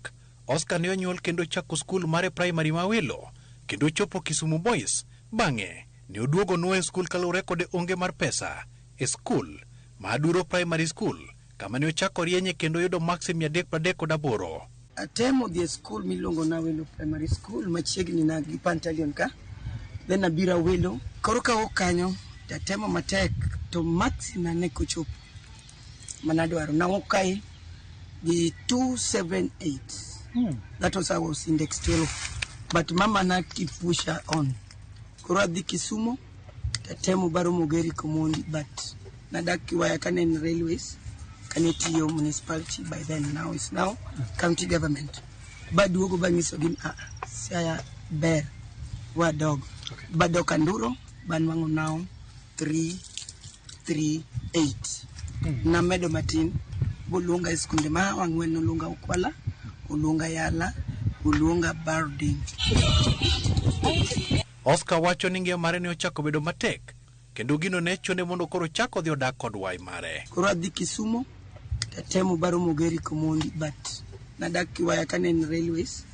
Speaker 7: Oscar ne onyuol kendo chako skul mare primary ma Awelo kendo chopo Kisumu Boys. Bang'e ne oduogo nuoyo skul kaluwore kod onge mar pesa e skul ma Aduro Primary School kama ne ochako rienye kendo yudo maksi 338.
Speaker 8: Atemo dhi e skul miluongo ni Awelo Primary School machiegni na gi Pantaleon ka, then abiro Awelo. Koro kawuok kanyo tatemo matek to maksi na ne kochopo manadwaro. Nawuok kae gi 278. That was I was index 12. But mama na keep pusher on. Koro adhi Kisumo tatemo baro Mogeri Komondi but nadak Kiwaya kane en railways kane tiyo municipality by then, now is now county government. Baduogo banyisogi ni Siaya ber wadog. Badok Anduro banwang'o now 338. Namedo matin boluonga e skunde ma Ang'wen, noluonga Ukwala, oluonga Yala, oluonga Barding.
Speaker 7: Oscar wacho ni ngima mare ne ochako bedo matek kendo gino ne chune mondo koro ochak odhi odak kod wai mare.
Speaker 8: Koro adhi Kisumo tatemo baro Mogeri Komondi but nadak Kiwaya kane en railways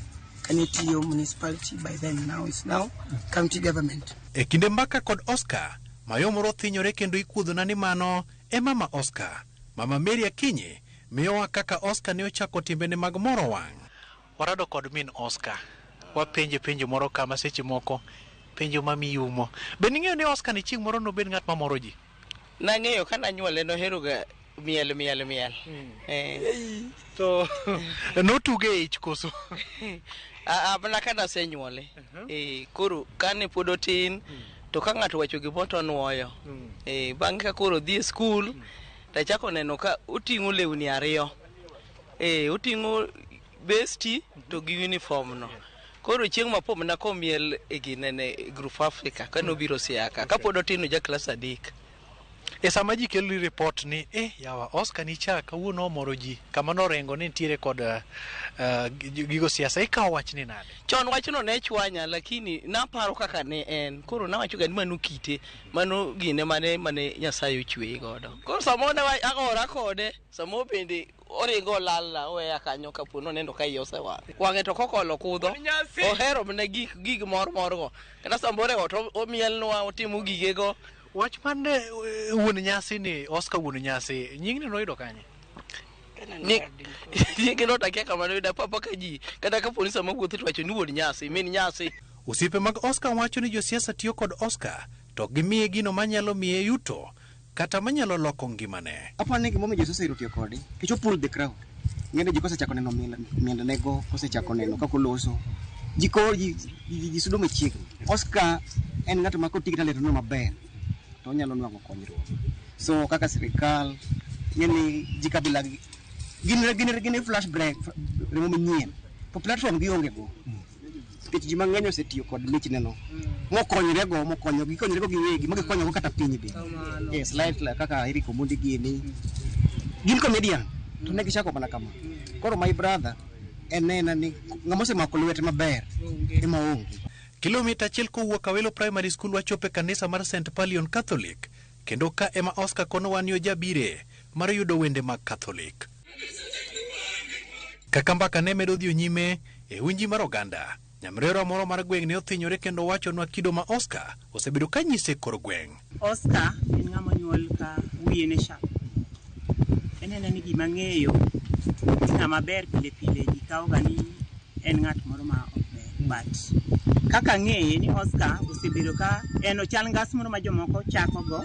Speaker 8: kane tiyo municipality by then, now is now county government.
Speaker 7: E kinde mbaka kod Oscar, mayo moro thinyore kendo ikuodhona ni mano e mama Oscar. Mama Mary Akinyi miyowa kaka Oscar ne ochako timbene mag moro wang'. Warado kod min Oscar. Wapenje penjo moro kama seche moko penjo mamiyumo. Be ning'eyo ni Oscar ni chieng' moro nobed ng'at mamoro ji?
Speaker 8: Nang'eyo ka nanyuole nohero ga miel miel miel.
Speaker 7: To notuge e ich koso?
Speaker 8: Mana ka nasenyuole. Koro kane pod otin to ka ng'ato wacho gimoro to onuoyo. Bang'e ka koro odhi e skul tachako neno ka oting'o lewni ariyo. Oting'o besti to gi uniform no. Koro chieng' ma pom na komiel e ginene Group Africa kane obiro Siaka kapod otin ja klas 3.
Speaker 7: E sama ji kelo report ni yawa Oscar ni cha kawuono omoro ji kama norengo ni nitiere kod gigo siasa, ikawo wach ni nade?
Speaker 8: Chon wachno ne chwanya lakini naparo kaka ne en. Koro nawacho ga ni mano kite, mano gine mane Nyasaye ochweye godo. Koro samoro ne agora kode, samoro bende oringo olala oweya kanyo kapo noneno ka iye osewang'. Wang'e to kokolo kudho, ohero mana gig mor morgo. Kata samoro e ot omielnwa, otimo gigego.
Speaker 7: Wach mane wuon nyasi ni Oscar wuon nyasi, nyingni noyudo kanye?
Speaker 8: Nyinge no takia kama noyudo papa ka ji kata kapo ni sama wuotho to wacho ni wuon nyasi, min nyasi.
Speaker 7: Osiepe mag Oscar wacho ni josiasa tiyo kod Oscar to gimiye gino manyalo miye yuto kata manyalo loko ngimane.
Speaker 21: Aparo ni gimomiyo josiasa ohero tiyo kode nikech o pull the crowd. Ng'eni ji kosechako neno miendnego, kosechako neno kaka oloso, Ji koro ji sudo machiegni. Oscar en ng'ato ma koti gi talent no maber to onyalo nwang'o konyruok. So kaka sirikal ng'e ni ji kabila gi gin flash break remo manyien to platform gionge go. Nikech ji mang'eny osetiyo kod michneno mokonyrego mokonyo gikonyrego giwegi ma gikonyogo kata piny be. Yes, like kaka Eric Omondi gini gin comedian to ne gichako mana kama. Koro my brother en ena ni ng'ama osemako lwete maber ema onge.
Speaker 7: Kilomita achiel kowuok Awelo Primary School wachopo e kanisa mar St. Palion Catholic kendo ka ema Oscar konowa ni ojabire mar yudo wende mag Catholic. Kaka mbaka ne medo dhi nyime e winji mar oganda, nyamrerwa moro mar gweng' ne othinyore kendo wachonwa kido ma Oscar osebedo ka nyise kor gweng'.
Speaker 4: Oscar en ng'ama onyuol ka wiye ne sharp. En ena ni gima ng'eyo ni ng'ama ber pile pile ji kawo ga ni en ng'at moro ma ok ber. But kaka ang'eye ni Oscar osebedo ka en ochal ngas moro ma jomoko chako go,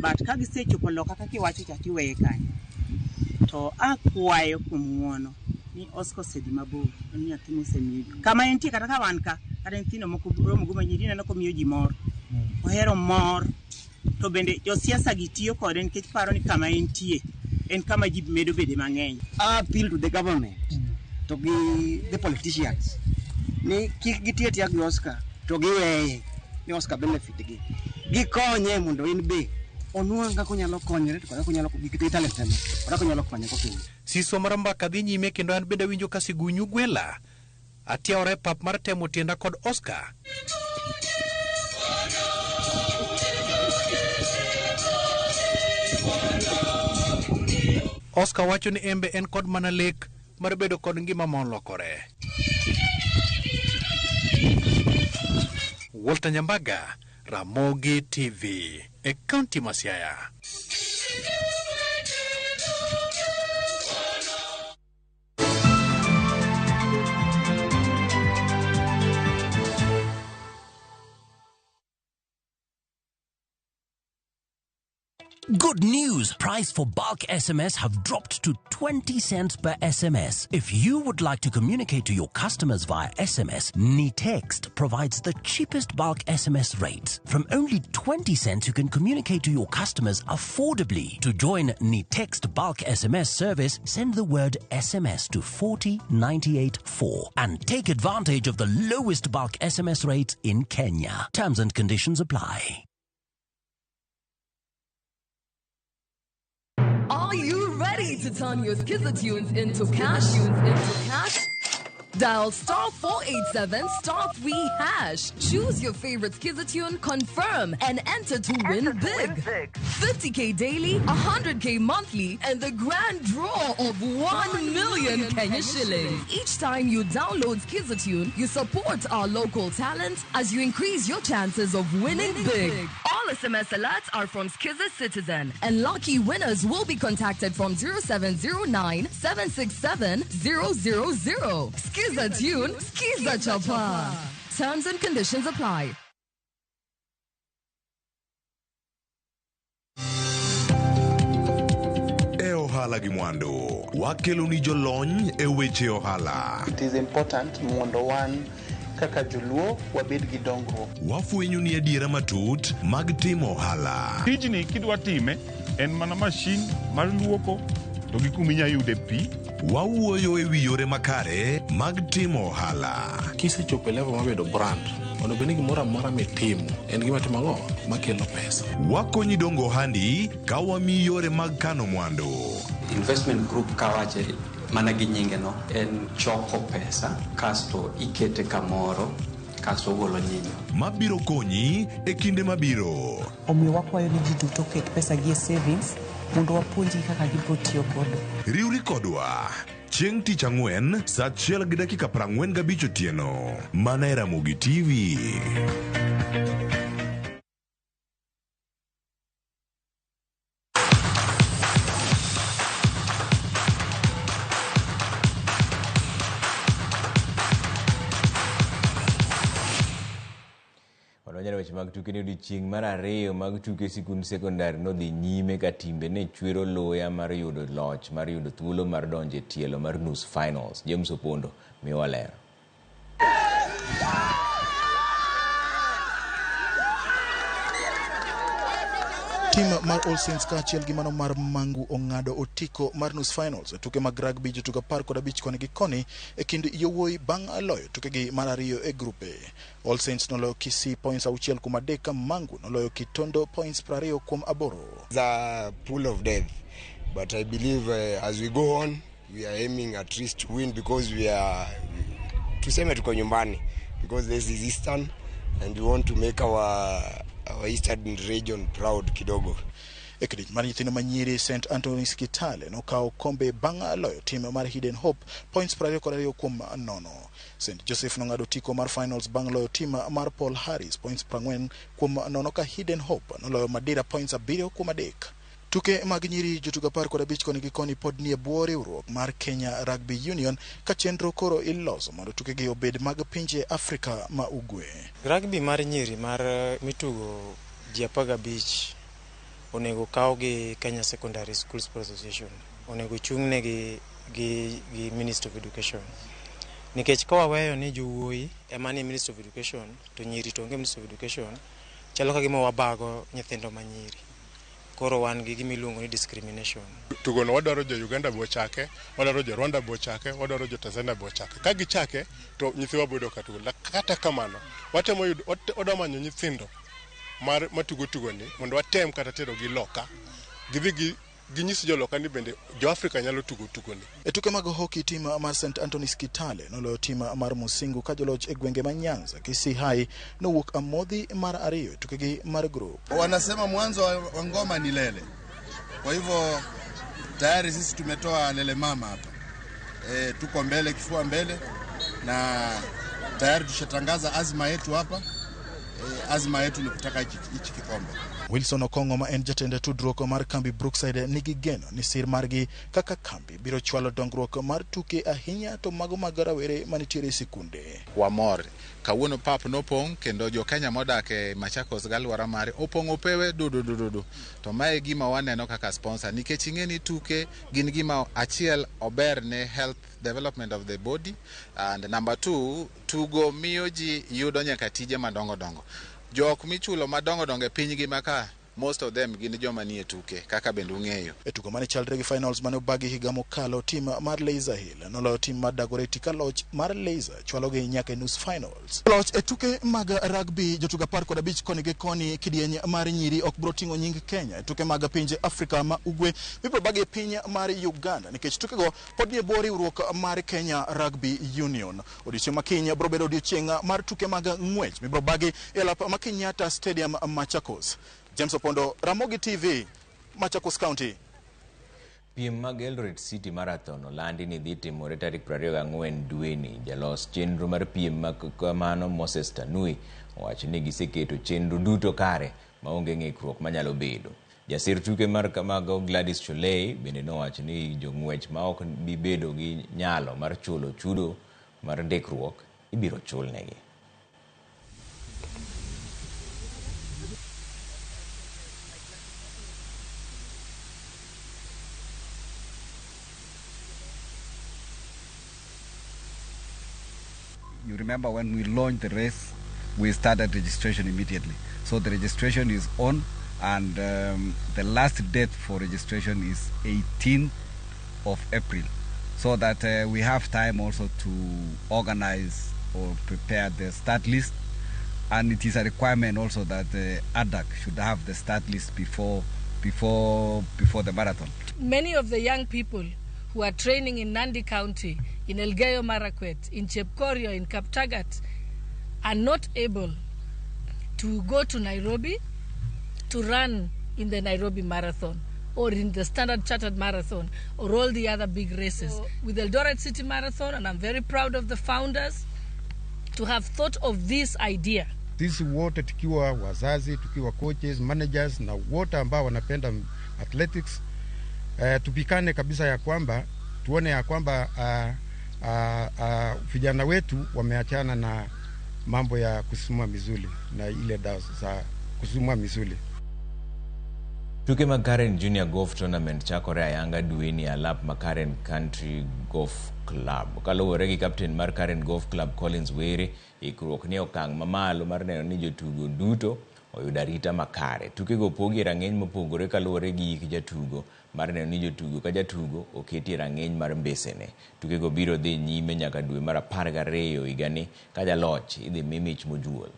Speaker 4: but ka gisechopo loka kaka iwacho cha tiweye kanyo. To akwayo kuom ng'uono ni Oscar osedhi mabor, en nyathi mosemiyo ji. Kama entie kata ka wan ka, kata nyithindo moko romo go manyiri ineno komiyo ji mor. Ohero mor. To bende josiasa gi tiyo kode nikech paro ni kama entie en kama ji medo bede mang'eny.
Speaker 21: I appeal to the government to gi the politicians ni kik gitie atiya gi Oscar to giweye ni Oscar benefit gi. Gikonye mondo in be onwang' kaka onyalo konyore to kod kaka onyalo gi talent ne kod kaka onyalo konyo go piny.
Speaker 7: Siso mar mbaka dhi nyime kendo an bende awinjo ka sigunyu gwela. Atiawora e pap mar temo tienda kod Oscar. Oscar wacho ni embe en kod mana lek mar bedo kod ngima molokore. Walter Nyambaga, Ramogi TV, e kaunti ma Siaya.
Speaker 22: Good news! Price for bulk SMS have dropped to 20 cents per SMS. If you would like to communicate to your customers via SMS, Nitext provides the cheapest bulk SMS rates. From only 20 cents, you can communicate to your customers affordably. To join Nitext bulk SMS service, send the word SMS to 40984 and take advantage of the lowest bulk SMS rates in Kenya. Terms and conditions apply.
Speaker 23: Are you ready to turn your Skiza tunes into cash? Into cash? Dial *487 *3#. Choose your favorite Skiza tune, confirm, and enter to win big. 50K daily, 100K monthly, and the grand draw of 1 million Kenya shillings. Each time you download Skiza tune, you support our local talent as you increase your chances of winning big. All SMS alerts are from Skiza Citizen, and lucky winners will be contacted from 0709 767 000. Skiza tune, Skiza Chapa. Terms and conditions apply.
Speaker 10: E ohala gi mwandu, wakelo ni jolony e weche ohala.
Speaker 24: It is important mondo wan kaka joluo wabed gi dongruok.
Speaker 10: Wafwenyo ni adiera matut mag timo ohala.
Speaker 25: Tijni kidwa time en mana mashin mar luoko to gi kuma inya yude pi.
Speaker 10: Wawuoyo e wi yore makare mag timo ohala.
Speaker 26: Kisechopo e level mar bedo brand, onego bed ni gimoro amora mitimo en gima timo ang'o makelo pesa.
Speaker 10: Wakonyi dongo ohandi ka wamiyi yore mag kano mwandu.
Speaker 27: Investment group kawache mana gi nyinge no en choko pesa kasto ikete kamoro kasto ogolo nyinyo.
Speaker 10: Mabiro konyi e kinde mabiro.
Speaker 28: Omiyo wakwayo ni ji duto oket pesa gi e savings mondo wapuonjgi kaka gibiro tiyo godo.
Speaker 10: Riwri kodwa chieng' tich ang'wen sa 1:45 otieno mana e Ramogi TV.
Speaker 1: Wadonjone weche mag tuke ni odiochieng' mar ariyo mag tuke sikund sekondar nodhi nyime ka timbe ne chwero luya mar yudo loch mar yudo thuolo mar donjo e tielo mar nus finals. James Opondo miyowa ler.
Speaker 2: Tim mar All Saints kaachiel gi mano mar Mangu ong'ado otiko mar nus finals e tuke mag rugby jotugo 15 koni gi koni e kind yowuoyi bang' loyo tukegi mar ariyo e grupe. All Saints noloyo Kisii points 6-3 ka Mangu noloyo Kitondo points 20-8.
Speaker 3: It's a pool of death, but I believe as we go on we are aiming at least to win because we are tuseme tuko nyumbani because this is Eastern and we want to make our Eastern region proud kidogo.
Speaker 2: E kidieny mar nyithindo manyiri, St Anthony's Kitale nokawo kombe bang' loyo tim mar Hidden Hope points 22-0. St Joseph nong'ado otiko mar finals bang' loyo tim mar Paul Harris points 40-0 ka Hidden Hope noloyo Madira points 7-3. Tuke mag nyiri jotugo 15 koni gi koni pod nie bwo riwruok mar Kenya Rugby Union ka chenro koro iloso mondo tukegi obed mag pinje Afrika ma Ugwe.
Speaker 9: Rugby mar nyiri mar mitugo ji 15 onego kaw gi Kenya Secondary Schools Association, onego chung'ne gi Ministry of Education. Nikech ka waweyo ni jowuoyi ema ni Ministry of Education to nyiri to onge Ministry of Education, chalo ka gima wabago nyithindo ma nyiri. Koro wan gi gima iluongo ni discrimination.
Speaker 11: Tugono wadwaro jo Uganda bo chake, wadwaro jo Rwanda bo chake, wadwaro jo Tanzania bo chake. Ka gichake to nyithiwa bodo ka tugo. Kata kamano, watemo yudo wadwa manyo nyithindo mar matugo tugoni mondo watem kata tero gi loka. Gidhi ginyis joloka ni bende jo Afrika nyalo tugo tugoni.
Speaker 2: E tuke mag hockey, tim mar St Anthony's Kitale noloyo tim mar Musingu ka joloch e gwenge ma Nyanza. Kisii High nowuok amodhi mar ariyo e tukegi mar group.
Speaker 12: Wanasema mwanzo wa ngoma ni lele. Kwa hivyo tayari sisi tumetoa lele mama hapa. Tuko mbele, kifua mbele, na tayari tushatangaza azma yetu hapa. Azma yetu ni kutaka hichi kikombe.
Speaker 2: Wilson Okong'o ma en jatend tudruok mar kambi Brookside nigi geno ni sir margi kaka kambi biro chwalo dongruok mar tuke ahinya to mago mag rawere manitiere e sikunde.
Speaker 13: Wamor kawuono pap nopong' kendo jo Kenya modak e Machakos gi alwora mare opong'o pewe dudududu. To mae gima waneno kaka sponsor nikech ing'e ni tuke gin gima achiel ober ne health development of the body, and number 2 tugo miyo ji yudo nyaka tije madongo dongo. Jok michulo madongo dongo e piny ngima ka, most of them gin joma nie tuke kaka bende ung'eyo.
Speaker 2: E tugo mane chalre gi finals mane obagi higa mokalo, tim mar Laser Hill noloyo tim mar Dagoretti ka loch mar Laser chwalogi nyaka e nus finals. Loch e tuke mag rugby jotugo 15 koni gi koni kidieny mar nyiri ok biro ting'o nying Kenya e tuke mag pinje Afrika ma Ugwe mibiro bagi e piny mar Uganda nikech tukego pod nie bwo riwruok mar Kenya Rugby Union. Odiechieng' ma kiny biro bedo odiechieng' mar tuke mag ng'wech mibiro bagi e lap ma Kenyatta Stadium Machakos. James Opondo, Ramogi TV, Machakos County.
Speaker 1: Piem mag Eldoret City Marathon olandi ni dhi timore tarik 24 dweni. Jalos chenro mar piem mag kamano Moses Tanui owacho ni giseketo chenro duto kare maonge ng'ikruok manyalo bedo. Jasir tuke mar kamago Gladys Cholei bende nowacho ni jong'wech ma ok bi bedo gi nyalo mar chulo chudo mar ndikruok ibiro chulnegi.
Speaker 16: You remember when we launched the race, we started registration immediately. So the registration is on, and the last date for registration is 18th of April, so that we have time also to organize or prepare the start list. And it is a requirement also that the ADAC should have the start list before the marathon.
Speaker 17: Many of the young people who are training in Nandi County, in Elgeyo Marakwet, in Chepkorio, in Kaptagat, are not able to go to Nairobi to run in the Nairobi Marathon or in the Standard Chartered Marathon or all the other big races. So with Eldoret City Marathon, and I'm very proud of the founders to have thought of this idea.
Speaker 29: Sisi wote tukiwa wazazi, tukiwa coaches, managers na wote ambao wanapenda athletics, tupikane kabisa ya kwamba tuone ya kwamba vijana wetu wameachana na mambo ya kusumua misuli na ile dawa za kusumua misuli.
Speaker 1: Tuke mag Karen Junior Golf Tournament chakore ayanga dweni e alap ma Karen Country Golf Club. Kaluwore gi kapten mar Karen Golf Club Collins Were, ikruok ni okang' mamalo mar neno ni jotugo duto oyudo arita makare. Tukego opogi e rang'iny mopogore kaluwore gi hik jatugo mar neno ni jotugo ka jatugo oketi e rang'iny mar mbesene. Tukego biro dhi nyime nyaka dwe mar 12 higani ka jaloch idhi mi mich mojuol.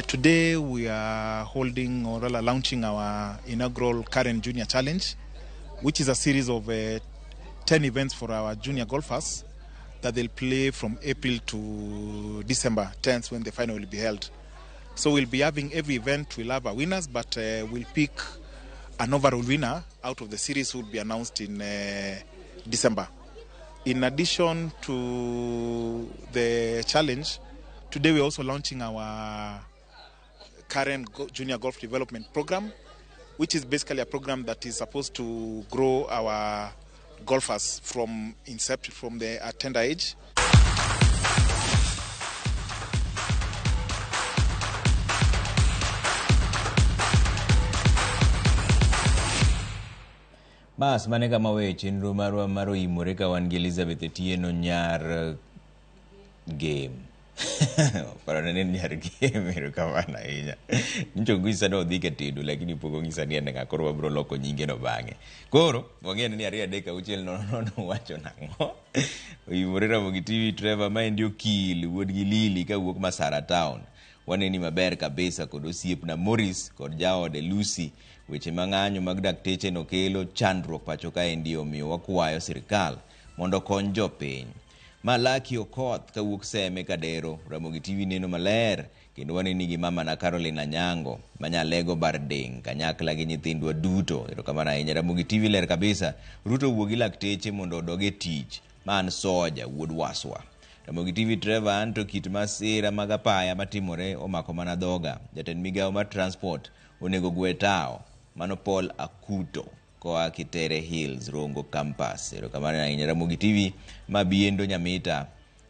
Speaker 4: Today we are holding, or rather launching, our inaugural Karen Junior Challenge, which is a series of 10 events for our junior golfers that they'll play from April to December 10th, when the final will be held. So we'll be having every event, we'll have our winners, but we'll pick an overall winner out of the series who will be announced in December. In addition to the challenge, today we're also launching our Karen Junior Golf Development Program, which is basically a program that is supposed to grow our golfers from inception, from the tender age.
Speaker 1: Bas, mane kama weyo chenro marwa mar oimore ka wan gi Elizabeth Etieno nyar game. Parone ni nyar game, erokamano ahinya. Nyocha onyisa ni odhi ka tedo lakini pok onyisa ni en ng'a, koro wabiro loko nyinge no bang'e. Koro wang'eyo ni 2 3 6 0 0 wacho nang'o. Oimore Ramogi TV Trevor maendi okil wuod gi Lili kawuok Masara Town. Waneni maber kabisa kod osiepna Morris kod jaode Lucy. Weche mang'anyo mag dakteche no kelo chandruok pacho kaendi, omiyo wakwayo sirikal mondo okony jopiny. Malaki Okoth kawuok Seme Kadero, Ramogi TV neno maler kendo waneni gi mama na Caroline Anyango manyalego Bardeng kanyakla gi nyithindwa duto. Erokamano ahinya. Ramogi TV ler kabisa. Ruto wuo gi lakteche mondo odog e tich. Ma an Soja wuod Waswa. Ramogi TV Trevor, anto kit masira mag apaya matimore omako mana dhoga. Jatend migawo mar transport onego gwe tao. Mano Paul Akuto koa Kitere Hills, Rongo Campus. Erokamano ahinya. Ramogi TV mabiendo Nyamita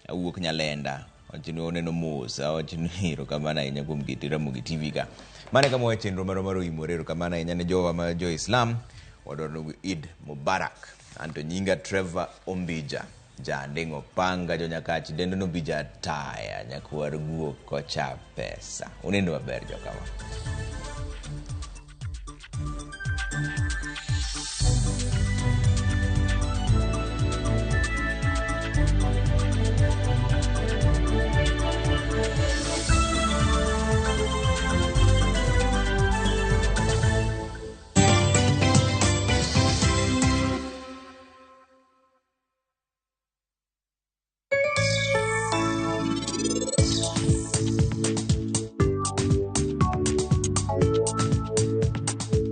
Speaker 1: awuok Nyalenda. Wachni oneno mos, awachni erokamano ahinya kuom kete Ramogi TV ka. Mano e kama wawe chenro marwa mar oimore. Erokamano ahinya ne jowa ma jo Islam. Wadwaro Eid Mubarak. Anto nyinga Trevor Ombija. Janding'o panga jo Nyakach dendo no Bija taya nyakwar guok kocha pesa. Unindo maber jokawa.